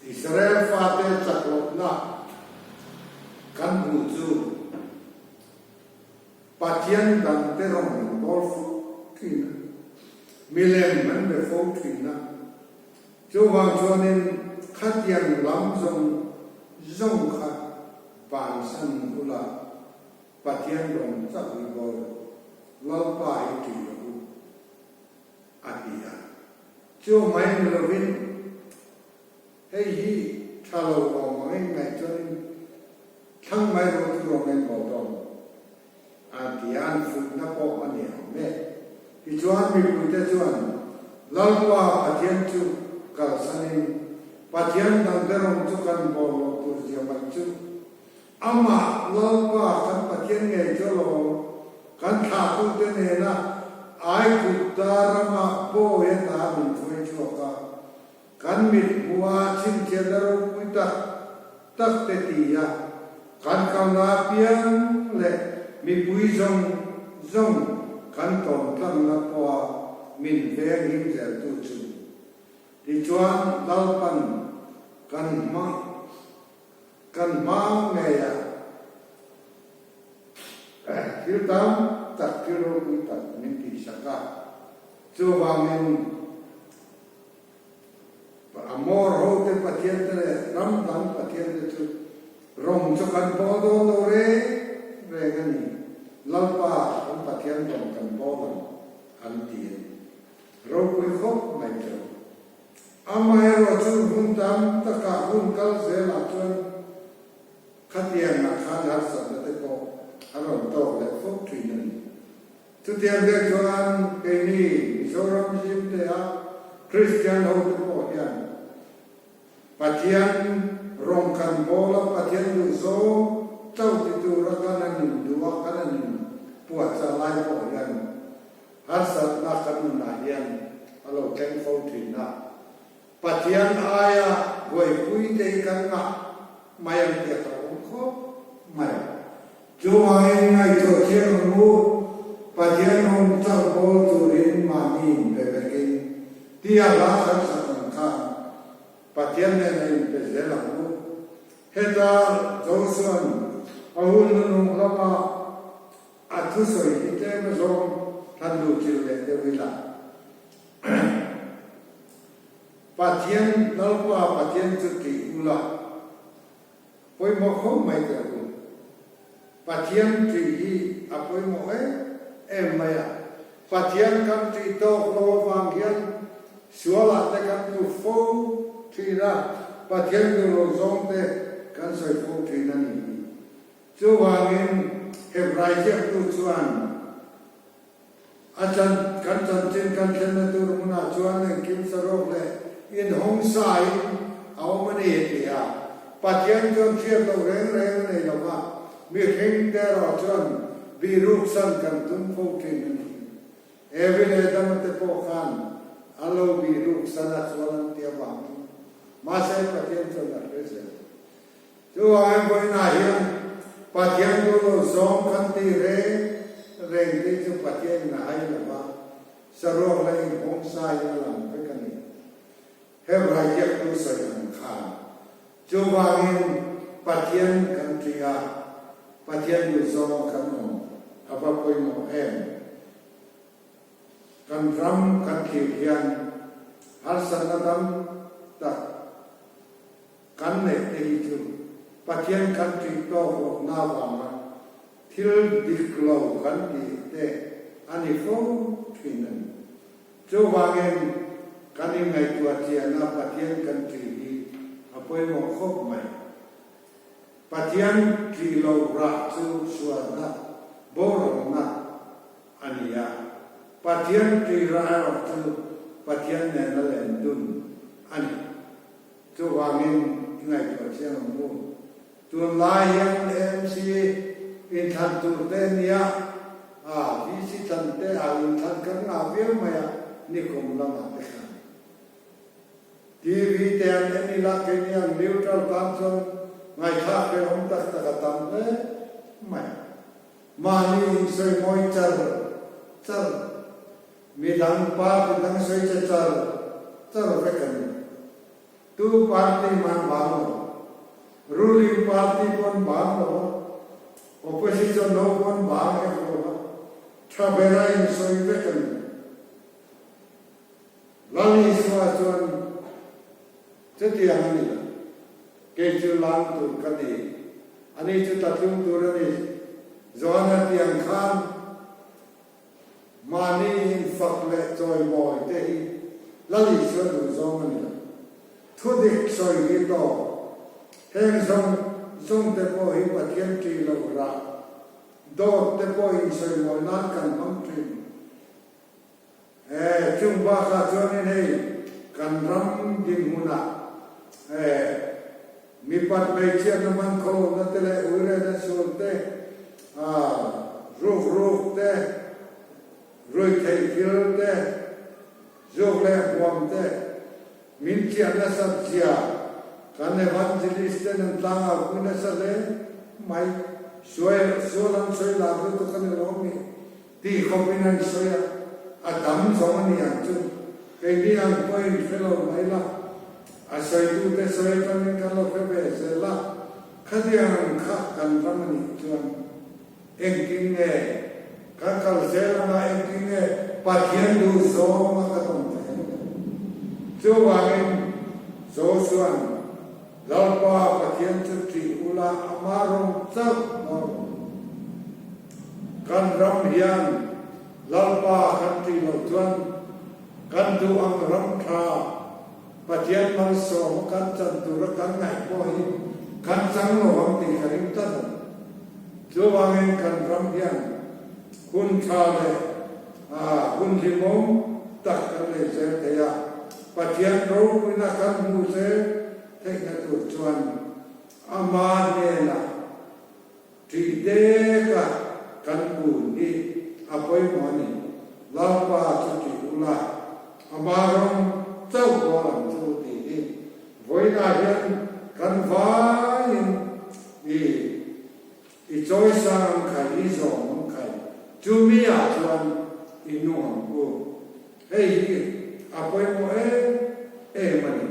Israel fate chak lohna kan hmuh chu Pathian dangte rawn an bawl fo thin a, milem an be fo thin a. Chuvang chuanin khatiang lam zawng zawng kha bansan ula. Pathian rawng chauh hi bawl rawh u, Lalpa hi ṭih rawh u, a ti a. Chu mai ni lovin hei hi ṭha lo awm angin ngaih chuanin thlang mai rawh chu rawng en bawl dawn a ti a, an fuihna pawh a ni awm e. Tichuan mipuite chuan Lalpa Pathian chu kalsanin Pathian dangte rawng chu kan bawl loh tur zia mai chu Amah Lalpa kan Pathian ngei chu alawm, kan thlahtute nena Aigupta rama bawi ata min hruai chhuak a, kan mit hmuha chhinchhiatna ropui tak tak te ti a, kan kalna apiang leh mipui zawng zawng kan tawn tlangna pawha min veng him zeltu chu. Tichuan Lalpan kan hma. Kan hma ngeiah thil tam tak, thil ropui tak min tihsak a. Chuvangin Amor hote Pathiante leh ram dang Pathiante chu rawng chu kan bawl dawn lo reng reng a ni. Lalpa kan Pathian rawng kan bawl ang an ti a ni. Ropui khawp mai chu. Amaherawhchu hun tam takah hun kal zelah chuan khatiangah khan harsatna te pawh a rawn tawk leh fo thin a ni. Chutiang vek chuan keini Mizoram zimtea Kristian hote pawh hian Pathian rawng kan bawl a, Pathian duhzawng chauh ti tura kan han induh a, kan han inpuahchah lai pawh hian Harsatna kan nunah hian a lo thleng fo thin a, Pathian aia buaipui te hi kan ngah mai ang tih a hlauhawm khawp mai. Chuvangin ngaihtuah thiam ang u, Pathian awm chauh bawl turin mahni inpe vekin tia hla kan sak ang khan Pathian nen a inpe zel ang u. Heta Josua'n a hun nunung lama A thusawi hi tlem azawng hlan duh thil leh deuh ila. Pathian, Lalpa Pathian chu tih ula, pawimawh khawp mai teh u. Pathian tih hi a pawimawh em em mai a. Pathian kan tih tawk lo avang hian sualah te kan tlu fo thin a, Pathian duh lo zawng te kan sawi fo thin a nih hi. Chuvangin Hebrai ziaktu chuan a chan kan chanchin kan thlenna tur hmunah chuan engkim saruak leh inhawng sain a awm a ni a ti a. Pathian chuan hriat loh reng reng a nei lo va, mihring te erawh chuan bihruk san kan tum fo thin a ni. Evi leh Adama te pawh khan an lo bihruk san a chuan an ti avangin mahse Pathian chuan a hre zel. Chuvangin vawiinah hian Pathian duh lo zawng kan tih reng reng tih chu Pathianin a hai lo va, saruak leh inhawng saiin a lang vek a ni. Hebrai ziaktu sawi ang khan. Chuvangin Pathian kan ṭih a, Pathian duh zawng kan awm a va pawimawh em? Kan ram kan thlir hian harsatna dam tak Kan neih te hi chu Pathian kan ṭih tawk lohna avanga thil dik lo kan tih te a ni fo ṭhin a ni. Chuvangin kan inngaihtuah chiahna Pathian kan ṭih hi a pawimawh khawp mai. Pathian ṭih loh rah chu sualna, boralna a ni a. Pathian ṭih rah erawh chu Pathian nena len dun a ni. Chuvangin i ngaihtuah chiang ang u. Tunlai hian AMC inthlan tur te nia a, VC thlan te ah inthlan kan ngah viau mai a, nikum lamah te khan. TV te an en ila keini ang neutral tan chuan ngaihthlak ve awm tak tak a tam hle mai. Mahni insawi mawi char char. Midang party dang sawi che char char vek a ni. Tu party man bang lo. Ruling party pawn bang lo a, opposition ho pawn bang hek lo a, tha ber a insawi vek a ni. Lal Isua chuan chutiang a ni lo. Kei chu lang tur ka ni. Ani chu tatlung tur a ni. Johana tiang khan mahni infak leh chawimawi te hi Lal Isua duh zawng a ni lo. Thudik sawi hi tawk. Heng zawng zawng te pawh hi Pathian ṭih loh rah dawt te pawh insawimawi nan kan hmang ṭhin. He chung bakah chuanin hei kan ram dinhmunah he mipat hmeichhiatna man khawlawmna te leh uirehna sual te, ruk ruk te, ruihtheih thil te, zuk leh huam te min chiah nasat zia kan evangelist ten an tlangau pui nasa hle mai. Sual sual an sawi lar lutuk a ni lo mi? Ti khawpin an sawi a, a tam zawng a ni ang chu. Keini ang pawhin hre lo mai la, a sawitute sawi atangin kan lo hre ve zel a, khatiang ang kha kan ram a nih chuan engtin nge kan kal zel anga engtin nge Pathian duh zawnga kan awm theih ang le? Chuvangin Josua'n Lalpa Pathian chu ṭih ula ama rawng chauh maw? Kan ram hian Lalpa kan ṭih loh chuan kan duh ang ram ṭha Pathian malsawma kan chan tura kan ngaih pawh hi kan chang lo ang tih ka ring tlat a ni. Chuvangin kan ram hian hun ṭha leh hun hlimawm tak kan nei zel thei a, Pathian ropuina kan hmuh zel theihna tur chuan ama hnenah Ṭih deka kan kun hi a pawimawh a ni. Lalpa chu ṭih ula, ama rawng chauh bawl ang chu tih hi vawiinah hian kan vaiin i i chawisang ang khai, i zawm ang khai, chumi ah chuan i nung ang u. Hei hi a pawimawh em em a ni.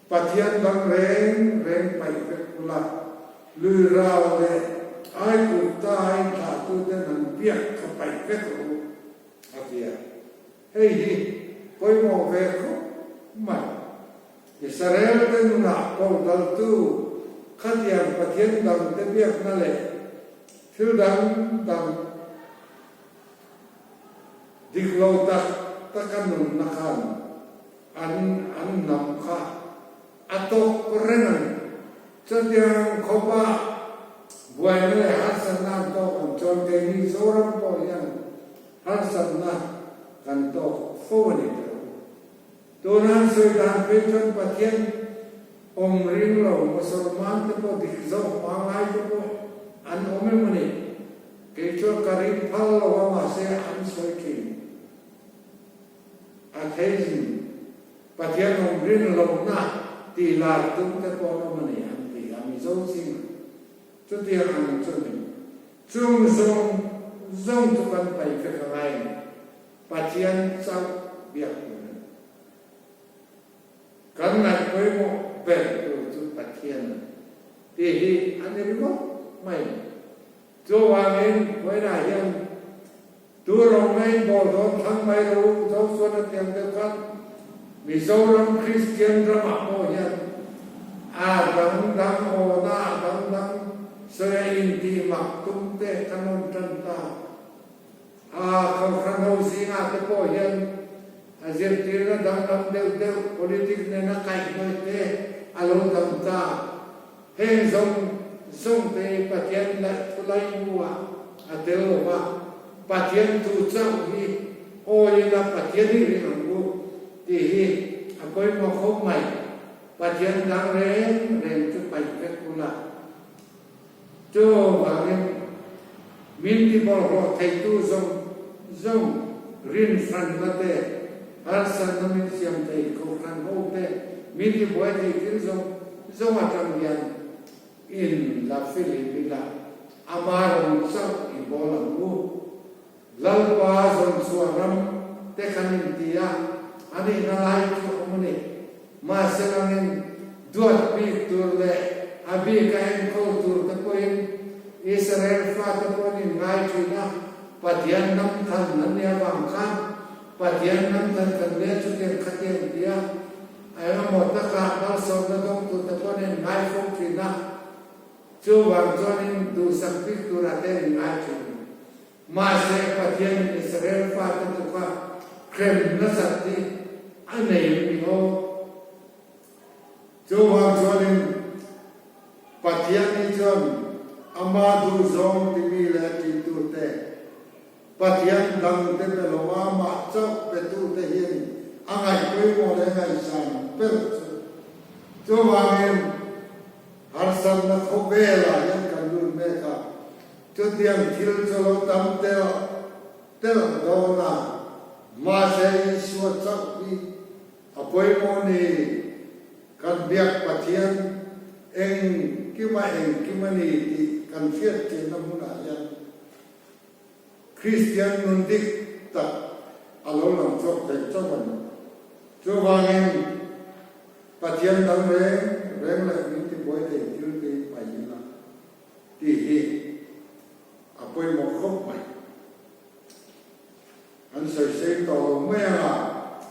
Pathian dang reng reng paih vek ula, lui ral leh Aigupta a inthlahtuten an biak kha paih vek rawh u, a ti a. Hei hi pawimawh ve khawp mai. Israel-te nunah ko daltu khatiang Pathian dangte biakna leh thil dang dang dik lo tak taka nunna khan An an hnam kha a tawk reng a ni. Chutiang khawpa buaina leh harsatna an tawk ang chuan keini Zoram pawh hian harsatna kan tawk fo a ni teh u. Tuna an sawi dan phei chuan Pathian awm ring lo Mosolman te pawh dik zawk pangngai te pawh an awm emaw ni? Kei chuan ka ring phal lo a mahse an sawi thin. Atheism, Pathian awm rin lohna tih lar tum te pawh an awm a ni an ti a, Mizo zingah chutiang ang chu ni. Chung zawng zawng chu kan paih vek a ngai a ni. Pathian chauh biak tur a ni. Kan ngaih pawimawh ber tur chu Pathian a ni tih hi a ni ringawt mai a ni. Chuvangin vawiinah hian tu rawngmei bawl dawn thlang mai lo u zo chuan a tiang deuh khan Mizoram Kristian ramah pawh hian a dang dang awna a dang dang sawi a intih mak tum te kan awm tan ta. A kohhran ho zingah te pawh hian a zirtirna danglam deuh deuh politics nena kaihhnawih te a lo tam ta. Heng zawng zawng te hi Pathian leh thulai hnuah a tel lo va, Pathian thu chauh hi awi ila Pathian hi ring ang u tih hi a pawimawh khawp mai. Pathian dang reng reng chu paih vek ula. Chuvangin min ti bawlhhlawh theitu zawng zawng rin hranna te, harsatna min siam thei kohhran ho te, min ti buai thei thil zawng zawng atang hian in la filim ila, ama rawng chauh i bawl ang u. Lalpa zawn chhuah ram te khan in ti a, a nihna lai chu a awm a ni. Mahse langin duat bik tur leh a bika enkawl tur te pawhin Israel fate pawh an inngai thin a, Pathian hnam than an nih avang khan Pathian hnam than kan nia chutiang khatiang ti a, engemaw takah malsawmna dawng tur te pawh an inngai fo thin a. Chuvang chuanin duhsak bik turah te an inngai thin. Mahse, Pathianin Israel fate tluka hrem nasat hi a nei em ni aw? Chuvang chuanin Pathian hi chuan ama duhzawng timi leh a ṭihtute, Pathian dangte pe lova amah chauh petute hian a ngaih pawimawh leh a ngaihsan ber chu. Chuvangin harsatna khawvelah hian kan lut mek a, chutiang thil chu lo tam telh telh dawn a, mahse Isua chauh hi A pawimawh ni, kan biak Pathian engkima engkim a ni tih kan hriat chianna hmunah hian Kristian nun dik tak a lo lang chhuak thei chauh a ni. Chuvangin Pathian dang reng reng leh min tibuai thei thil te hi paih ila tih hi a pawimawh khawp mai. An sawi sei tawh lo mai ang a,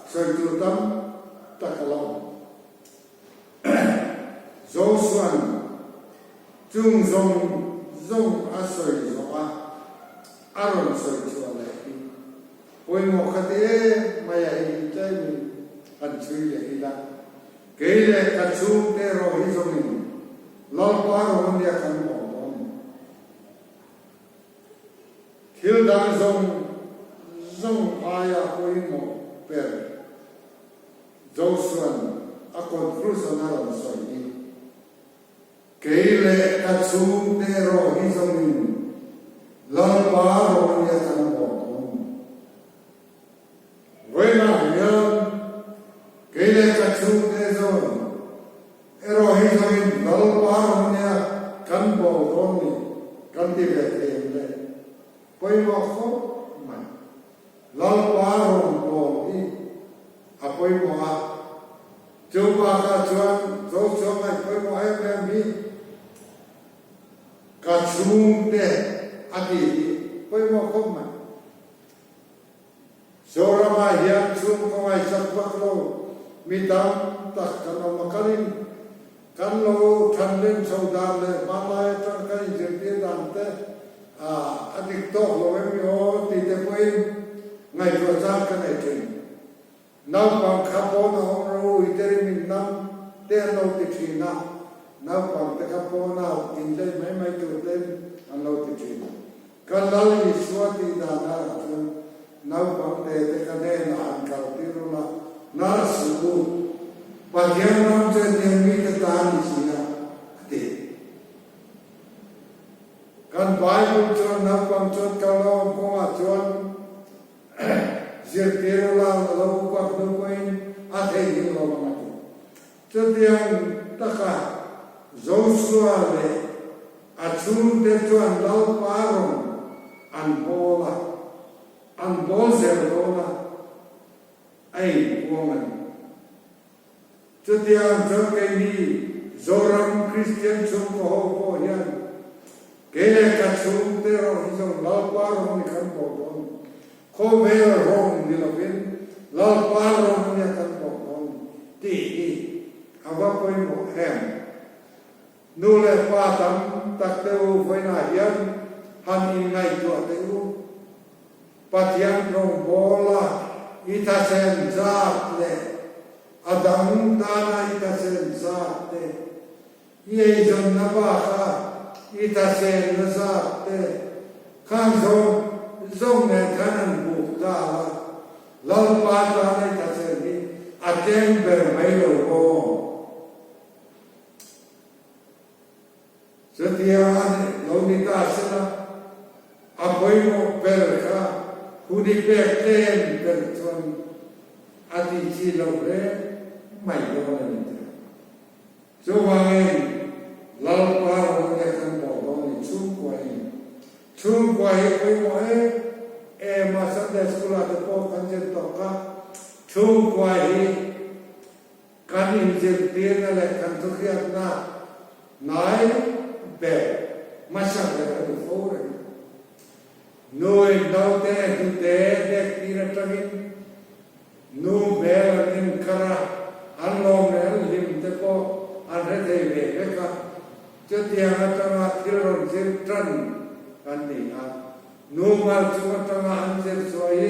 sawi tur tam tak a la awm. Josua'n chung zawng zawng a sawi zawh a, a rawn sawi chhuah leh hi pawimawh kha ti em mai a, hei hi tlemin han chhui leh ila, kei leh ka chhungte erawh hi zawngin Lalpa rawng a nia kan awm dawn. Thil dang zawng zawng aia pawimawh ber Josua'n a conclusion a rawn sawi hi, Kei leh ka chhungte erawh hi zawngin Lalpa rawn nia kan bawh dawn. Vawiinah hian kei leh ka chhungte zawng erawh hi zawngin Lalpa rawn nia kan bawh dawn ni kan ti ve thei ang le. Pawimawh khawp mai. Lalpa rawn bawl hi a pawimawh a, chu bakah chuan Joshua ngaih pawimawh em em hi ka chhungte a tih hi pawimawh khawp mai. Zoramah hian chhungkaw ngaihsak vak lo mi tam tak kan awm a, ka rin kan lo thanlen chho dan leh hmanlai atang kan inzirtir dan te a dik tawk lo em ni aw tih te pawhin ngaihtuah chang ka nei thin. Naupang kha pawn a awm ro ui te rim in nam te an lo ti thin a, naupang te kha pawn a inlei mai mai tur ten an lo ti thin. Ka Lal Isua tih dan ah chuan naupang te te ka hnenah han kal tir ula, nar suh u, Pathian ram chu hetiang mite ta a ni si a, a ti. Kan Bible chuan naupang chuan kal lo awm kawngah chuan zirtir ula a lo upat hnu pawhin a theihnghilh lo ang a ti. Chutiang taka Joshua leh a chhungte chuan Lalpa rawn an bawl a, an bawl zel dawn a, a inpuang a ni. Chutiang chuan keini Zoram Kristian chhungkaw ho pawh hian kei leh ka chhungte erawh hi zawng Lalpa rawn ni kan bawh dawn. Khawvel rawn ni lovin Lalpa rawn a nia kan bawh dawn tih hi a va pawimawh em? Nu leh pa tam tak te u vawiinah hian han inngaihtuah teh u. Pathian rawngbawla i thasen zat leh a dang tana i thasen zat te, i eizawnna baka i thasenna zat te khan zawng zawng nen khan an buk ta a, Lalpa tana i thasen hi a tlem ber mai lo maw? Chutia a lo ni ta sela, a pawimawh ber kha hun i pek tlem ber chuan a tih chi loh hle mai dawn a ni tih. Chuvangin Lalpa rawn leh kan bawh dawn ni chhungkua in chhungkua hi pawimawh em em a, Sunday School ah te pawh kan zir tawh kha, chhungkua hi Kan inzirtirna leh kan thuhriatna ngai ber hmasa ber a ni fo reng. Nuin naute hnute dek tir atangin nu hmel an inkar a, an lawm leh an hlim te pawh an hre thei ve vek a. Chutiang atanga thil rawn zir tan kan ni a. Nu mal chung atanga an zir chhuah hi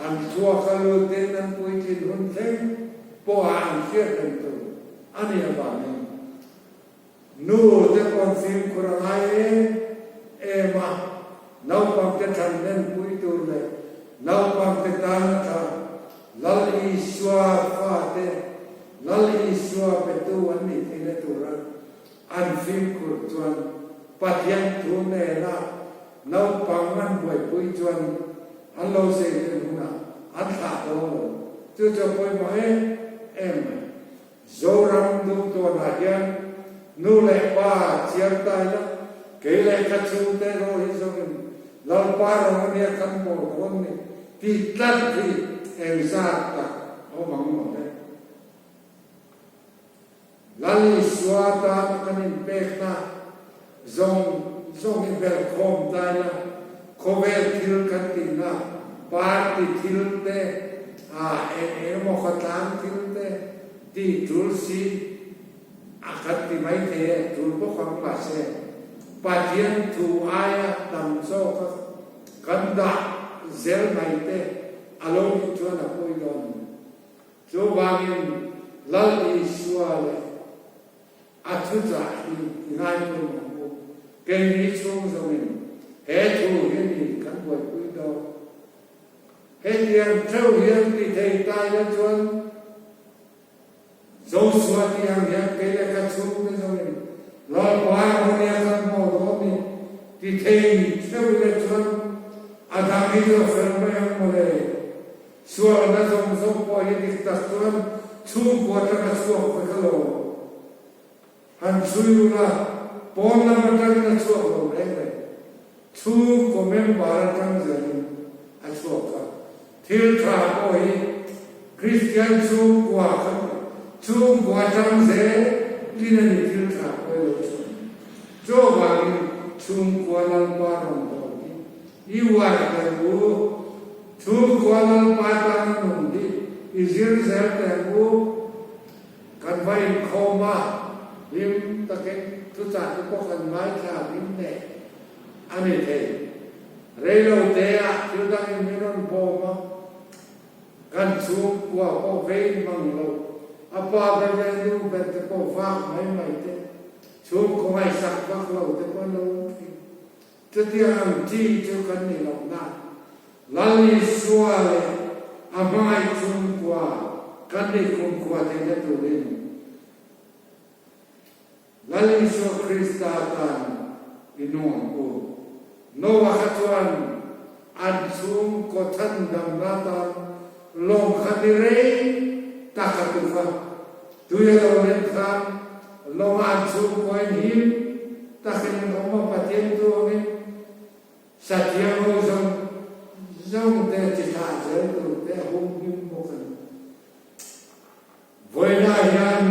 an thluak a lutin an puitlin hun thleng pawha an hriat reng tur a nih avangin nu te pawn fimkhur a ngai em em a, naupang te than nen pui tur leh naupang te tana tha Lal Isua fate Lal Isua petu an nih theihna tura An fimkhur chuan Pathian thu nena naupang an buaipui chuan an lo zeilen hunah an thlah dawn lo. Chu chu a pawimawh em em mai. Zoram duhtuanah hian nu leh pa chiar ta ila, kei leh ka chhungte erawh hi zawngin Lalpa rawng ania kan bawl dawn ni tih tlat hi engzat tak awm ang maw le. Lal Isua tana kan inpekna zawng zawng hi belhkhawm ta ila, khawvel thil kan tihna, party thil te, ah eng eng emaw khawtlang thil te tih tul si a kan ti mai thei e, tul bawk ang mahse Pathian thu aia tam zawka kan dah zel mai te a lo nih chuan a pawi dawn a ni. Chuvangin Lal Isua leh a thuchah hi i ngaipawimawh ang u. Keini chhung zawngin he thu hi ni kan buaipui dawn. Hetiang theuh hian ti thei ta ila chuan Josua tih ang hian kei leh ka chhungte zawngin Lalpa rawnia kan hmuh dawn ni ti thei theuh ila chuan a dang hi chu a fel mai ang mawle. Sualna zawng zawng pawh hi dik tak chuan chhungkua atanga chhuak vek alawm. Han chhui ula, pawn lam atangin a chhuak lo reng reng. Chhungkaw member atang zelin a chhuak a. Thil tha pawh hi Kristian chhungkua kha chhungkua atang zelin a ni thil tha pawh hi lo chhuak. Chuvangin chhungkua Lalpa rawngbâwl hi i uar teh u. Chhungkua Lalpa tana nun hi i zir zel teh ang u. Kan va inkhawm a, hlim takin thuchah te pawh kan ngaithla hlim hneh a ni thei. Reilo teah thil dangin min rawn bawm a, kan chhungkua pawh vein mang lo, a pa ber leh nu ber te pawh vak mai mai te, chhungkaw ngaihsak vak lo te pawh an lo awm thin. Chutiang ang chi chu kan ni lo na, Lal Isua leh a hmangaih chhungkua kan nih kumkhua theihna turin Lal Isua Krista tan i nung ang u. Noah kha chuan an chhungkaw chhandamna tan lawng kha ni rei tak a tuk a, tui a lo len khan lawngah an chhungkua in him takin an awm a, Pathian tu angin sathiang ho zawng zawng te chi thlah zel tur te a hum him bawk a ni. Vawiinah hian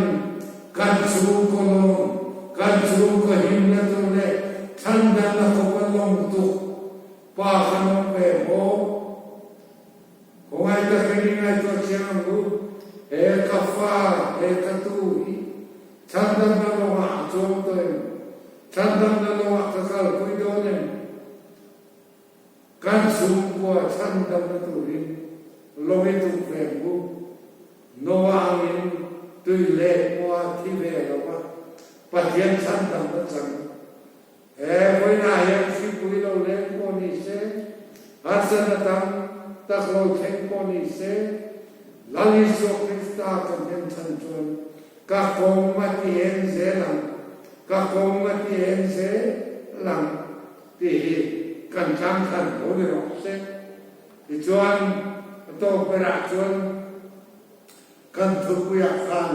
kan chhungkaw lawng, kan chhungkaw himna tur leh chhandamna khawpa lawng tuk pa kan awm ve maw? Khawngaih takin i ngaihtuah chiang ang u, he ka fa, he ka tu hi chhandamna lawngah a chuang tawh em? Chhandamna lawngah ka kalpui dawn em? Kan chhungkua chhandamna turin lawng i tuk ve ang u. Noah angin tui let pawha thi ve lo va, Pathian chhandamna chang. He vawiinah hian hripui lo leng pawh ni se, harsatna tam tak lo thleng pawh ni se, Lal Isua Krista ka hnem chhan chuan ka kawng a ti eng zel ang, ka kawng a ti eng zel ang tih hi kan tlangthlan tho ni rawh se. Tichuan, a tawp berah chuan kan thupuiah khan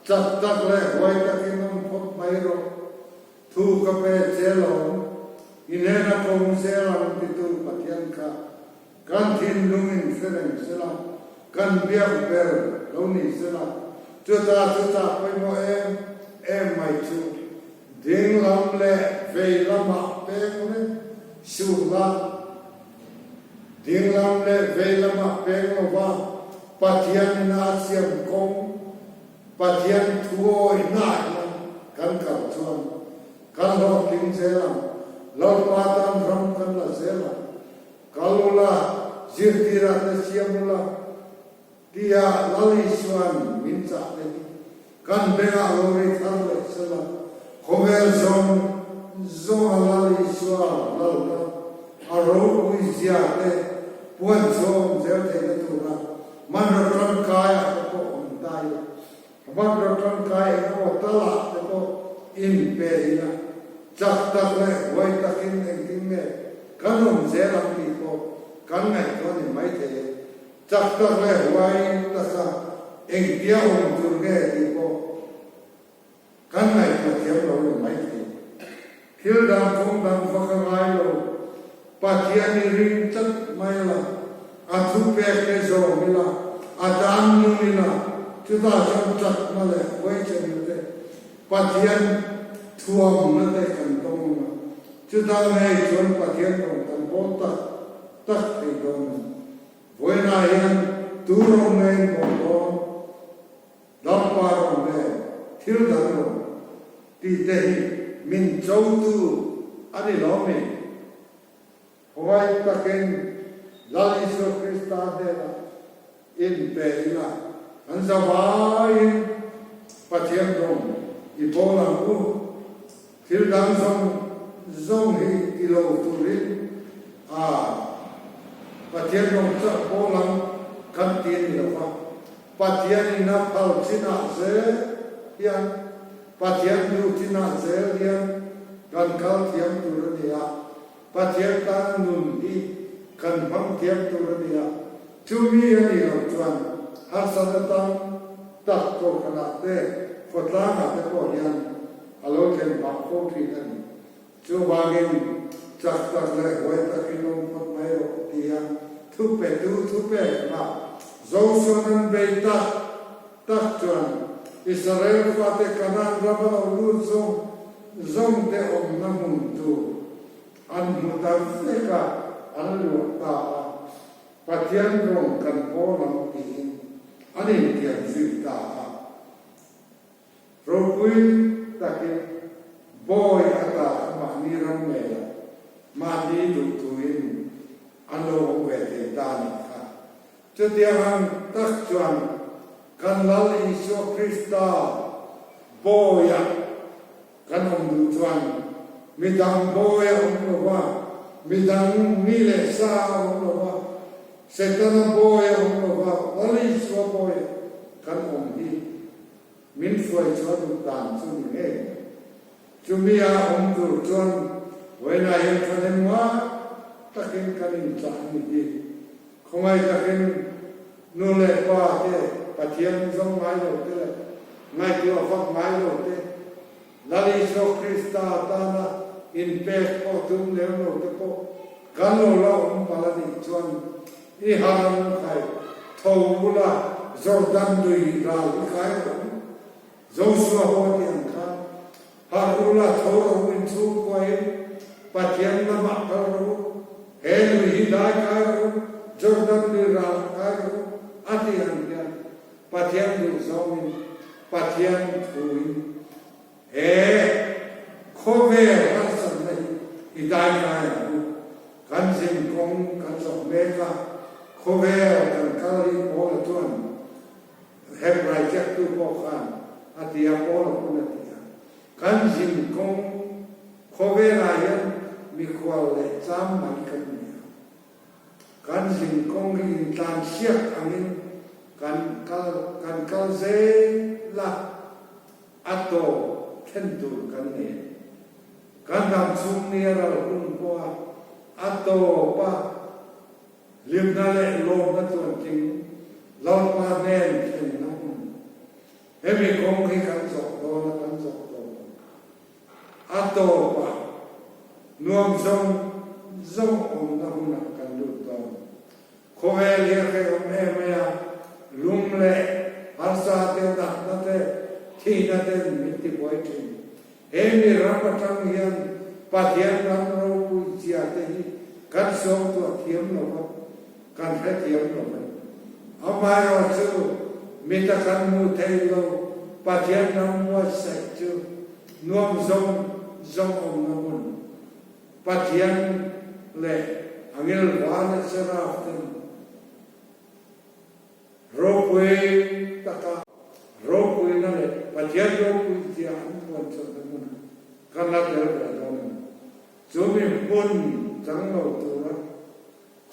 chak tak leh huai takin awm phawt mai rawh. Thu ka pe che lawm, i hnena ka awm zel ang titu Pathian kha kan thinlung in hre reng sela, kan biak ber lo ni sela, chuta chuta pawimawh em em mai chu ding lam leh vei lamah peng leh suh la, ding lam leh vei lamah peng lova Pathian in a siam kawng Pathian thu awihnaah hian kan kal chuan. Kan hlawhtling zel ang. Lalpa tan ram kan la zel ang. Kal ula, zirtirah te siam ula, tia Lal Isua'n min chah te hi kan bengah lo ri thar leh sela, khawvel zawng zawnga Lal Isua lalna a ropui zia te puan chhuah awm zel theihna tura hmanraw tangkaiah te pawh awm ta ila, hmanraw tangkai engemaw talah te pawh inpe ila, chak tak leh huai takin engtin nge kan awm zel ang tih pawh kan ngaihtuah ni maithei e. Chak tak leh huai taka engtia awm tur nge tih pawh kan ngaihtuah thiam lo ni maithei. Thil dang kawng dang va ka ngai lo, Pathian i ring tlat mai la, a thupek te zawm ila, a dan nun ila, chutah chuan chakna leh huaichenna te, Pathian thuamna te kan dawng ang a, chutah ngei chuan Pathian rawn kan bawl tak tak thei dawn a ni. Vawiinah hian tu rawng nge in bawl dawn? Lalpa rawng nge thil dang rawng tih te hi min chotu a ni lo mi? Khawngaih takin Lal Isua Krista hnenah inpe ila an zavaiin Pathian rawng i bawl ang u. Thil dang zawng zawng hi ti lo turin a Pathian rawng chauh bawl ang kan ti a ni lo va. Pathian in a phal chinah zel hian, Pathian duh chinah zel hian kan kal thiam tur a ni a, Pathian tana nun hi kan hmang thiam tur a ni a, chumi a nih loh chuan harsatna tam tak kohhranah te, khawtlangah te pawh hian a lo thlen phah fo thin a ni. Chuvangin, chak tak leh huai takin awm phawt mai rawh tia thupetu thupekna Joshua an bei tak tak chuan Israel fate Kanaan rama lo lut zawng zawng te awmna hmun tur an hmu ta vek a, an luah ta a, Pathian rawng kan pawl ang tiin an intiam zui ta a. Ropui takin bawi ata mahni ram ngeiah mahni duhtuin an lo awm ve thei ta a nih kha. Chutiang ang tak chuan kan Lal Isua Krista bawiah kan awm duh chuan midang bawi a awm lo va, midang mi leh sa a awm lo va, Setana bawi a awm lo va, Lal Isua bawiah kan awm hi Min hruai chu a duh dan chu ni ngei mai. Chumi a awm tur chuan vawiinah hian thahnemnga takin kan inchah a ni hi. Khawngaih takin nu leh pa te, Pathian zawng ngai lo te leh ngaihtuah vak ngai lo te, Lal Isua Krista atana inpek pawh tum lem lo te pawh kan lo la awm palh a nih chuan I haram khai tho ula Jordan lui ral hi kai rawh u. Joshua ho a tih ang khan, Harh ula tho rawh u inchhungkuain Pathian lamah kal rawh u, he lui hi dai kai rawh u, Jordan lui ral kai rawh u a tih ang hian Pathian duhzawngin Pathian thuin He khawvel harsatna hi i dai kai ang u. Kan zin kawng kan zawh mek a, khawvel kan kal hi Paula chuan Hebrai ziaktu pawh khan a ti a, Paula pawn a ti a. Kan zin kawng khawvelah hian mikhual leh cham mai kan ni a. Kan zin kawng hi intlansiak angin kan kal kan kal zel a. A tawp thlen tur kan nei. Kan dam chhung ni a ral hun pawha a tawpa hlimna leh lawmna tluantling Lalpa hnen thlenna hun. Hemi kawng hi kan zawh dawn a, kan zawh dawn lo. A tawpah nuam zawng zawng awmna hunah kan lut dawn. Khawvel hi a hrehawm em mai a, lung leh harsa te, natna te, thihna ten min tibuai thin. He mi ram atang hian Pathian ram ropui chia te hi kan sawmtuah thiam lo va, kan hrethiam lo mai. Amaherawhchu mita kan hmuh theih lo Pathian ram buatsaih chu nuam zawng. zawng awmna hmun Pathian leh angel van leh seraph ten ropui taka ropuina leh Pathian ropui zia an puan chawlhna hmun kan la tel ve dawn a ni. Chumi hmun chang lo tura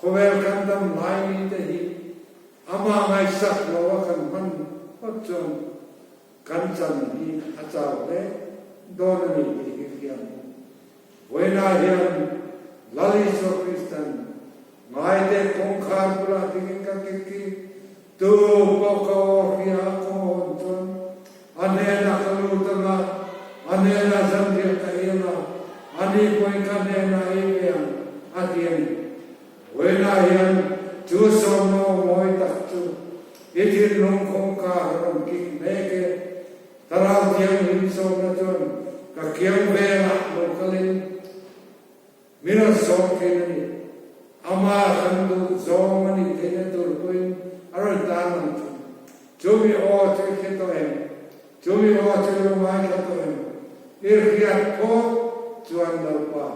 khawvel kan dam lai ni te hi amah ngaihsak lo a kan hman phawt chuan kan chan hi a chau hle dawn a ni tih hi hriat a. Vawiinah hian Lal Isua Kristan ngaite kawngkhar bulah dingin ka kik i tu pawh ka aw hria a kawng a hawn chuan a hnenah ka lut ang a, a hnenah zanriah ka ei ang a, ani pawhin ka hnenah ei ve ang a ti a ni. Vawiinah hian chu sawmna aw mawi tak chu i thinlung kawngkhar a rawn kik mek e. Thlarau Thianghlim sawmna chuan ka kiang velah lo kalin min rawn sawm thin a ni. Amah kan duh zawng a nih theihna tur pawhin a rawn tarlang thin. Chumi aw chu i hre tawh em? Chumi aw chu i lo ngaithla tawh em? I hriat phawt chuan Lalpa,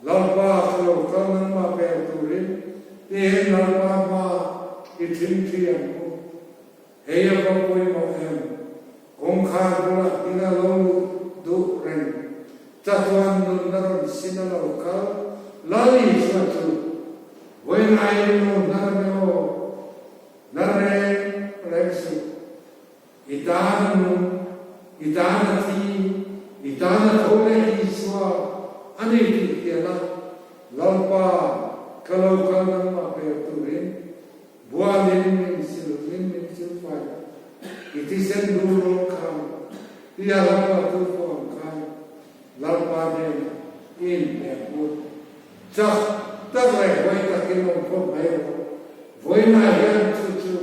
Lalpa ka lo kal nangmah vel turin tiin Lalpa hma i thinthi ang u. Hei a va pawimawh em? Kawngkhar bulah ding a lo luh duh reng. Chatuan nunna rawn sin a lo kal Lal Isua chu vawiin lo hnar me aw, hnar reng reng suh. I tan a nung, i tan a thi, i tan a tho leh Isua a ni tih hria la, Lalpa ka lo kal nangmah ber turin Bualin min sil min min sil fai i thisen dur rawn khan i a lam a tu pawh ang khan Lalpa hnenah i inpek u. Chak tak leh hawi takin awm phawt mai rawh. Vawiinah hian chu chu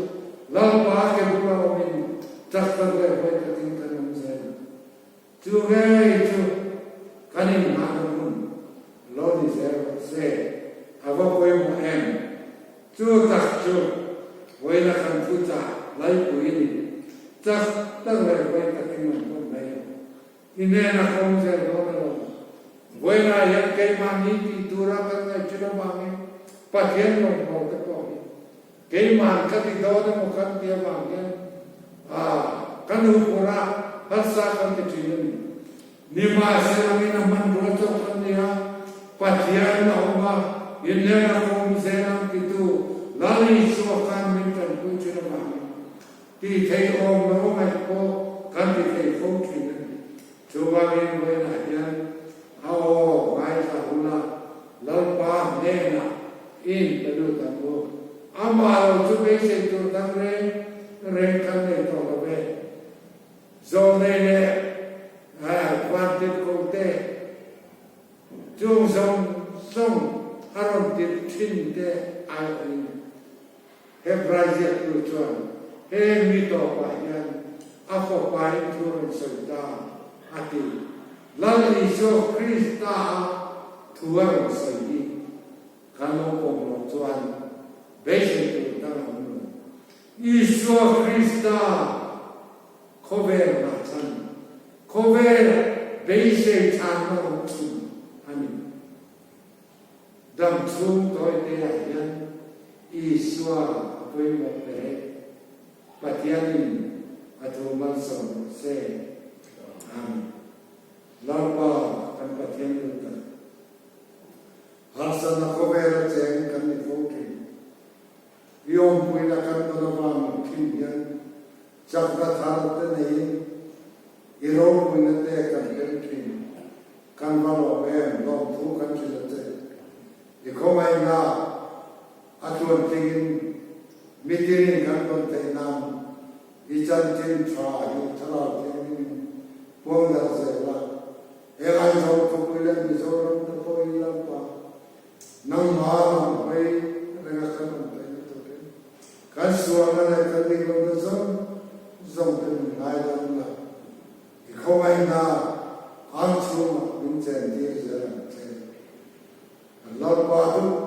Lalpa ke bula awmin chak tak leh hawi takin kan awm zel ang. Chu ngei chu kan inhmahna hmun lo ni zel rawh se, a va pawimawh em? Chu tak chu vawiina kan thu chah laipui a ni. Chak tak leh vawi takin an pawm mai a, i hnena ka awm zel dawn alawm. Vawiinah hian keimahni tih tura kan ngaih thin avangin Pathian rawngbâwl te pawh hi Keiman ka ti dawn emaw kan ti avang hian ah ka nu pura harsa kan ti thin a ni. Nimahsela min a hmanrua chauh kan ni a, Pathian a awm a, inleng a kawm zel ang titu Lal Isua khan min tanpui thin avangin tih thei awm lo ngaih pawh kan ti thei fo thin a ni. Chuvangin vawiinah hian a aw ngaithla huna Lalpa hnenah in pe lut ang u. Amah lo chu beisei tur dang reng reng kan nei tawh lo ve. Zawlnei leh Vantirhkoh te chung zawng zawng a rawn tirh thin te aiawhin Hebrai ziaktu chuan heng mi tawpah hian a Fapain thu rawn sawi ta a ti. Lal Isua Krista a thu a rawn sawi hi kan lo pawm loh chuan beisei tur dang a awm lo. Isua Krista khawvel nghahchhan, khawvel beisei chhanna awm chhun a ni. Dam chhung tawite ah hian Isua a pawimawh ber e. Pathianin a thu malsawm rawh se. Amen. Lalpa kan Pathian lut tak. Harsatna khawvel a cheng kan ni fo thin. I awmpuina kan dawn avang thin hian chakna thar te neiin i ropuina te kan tel thin. Kan va lawm em, lawmthu kan hrilh a che. I khawngaihna a tluan tlingin mitinin kan rawn theih nan i chanchin tha hi Thlarau Thianghlimin puang darh zel a. He Aizawl khawpui leh Mizoram te pawh hi Lalpa nangmah lam hawi renga kan awm theihna turin kan sualna leh kan diklohna zawng zawng te min ngaidam la. I khawngaihna ang chhungah min chen tir zel ang che. Kan Lalpa duh.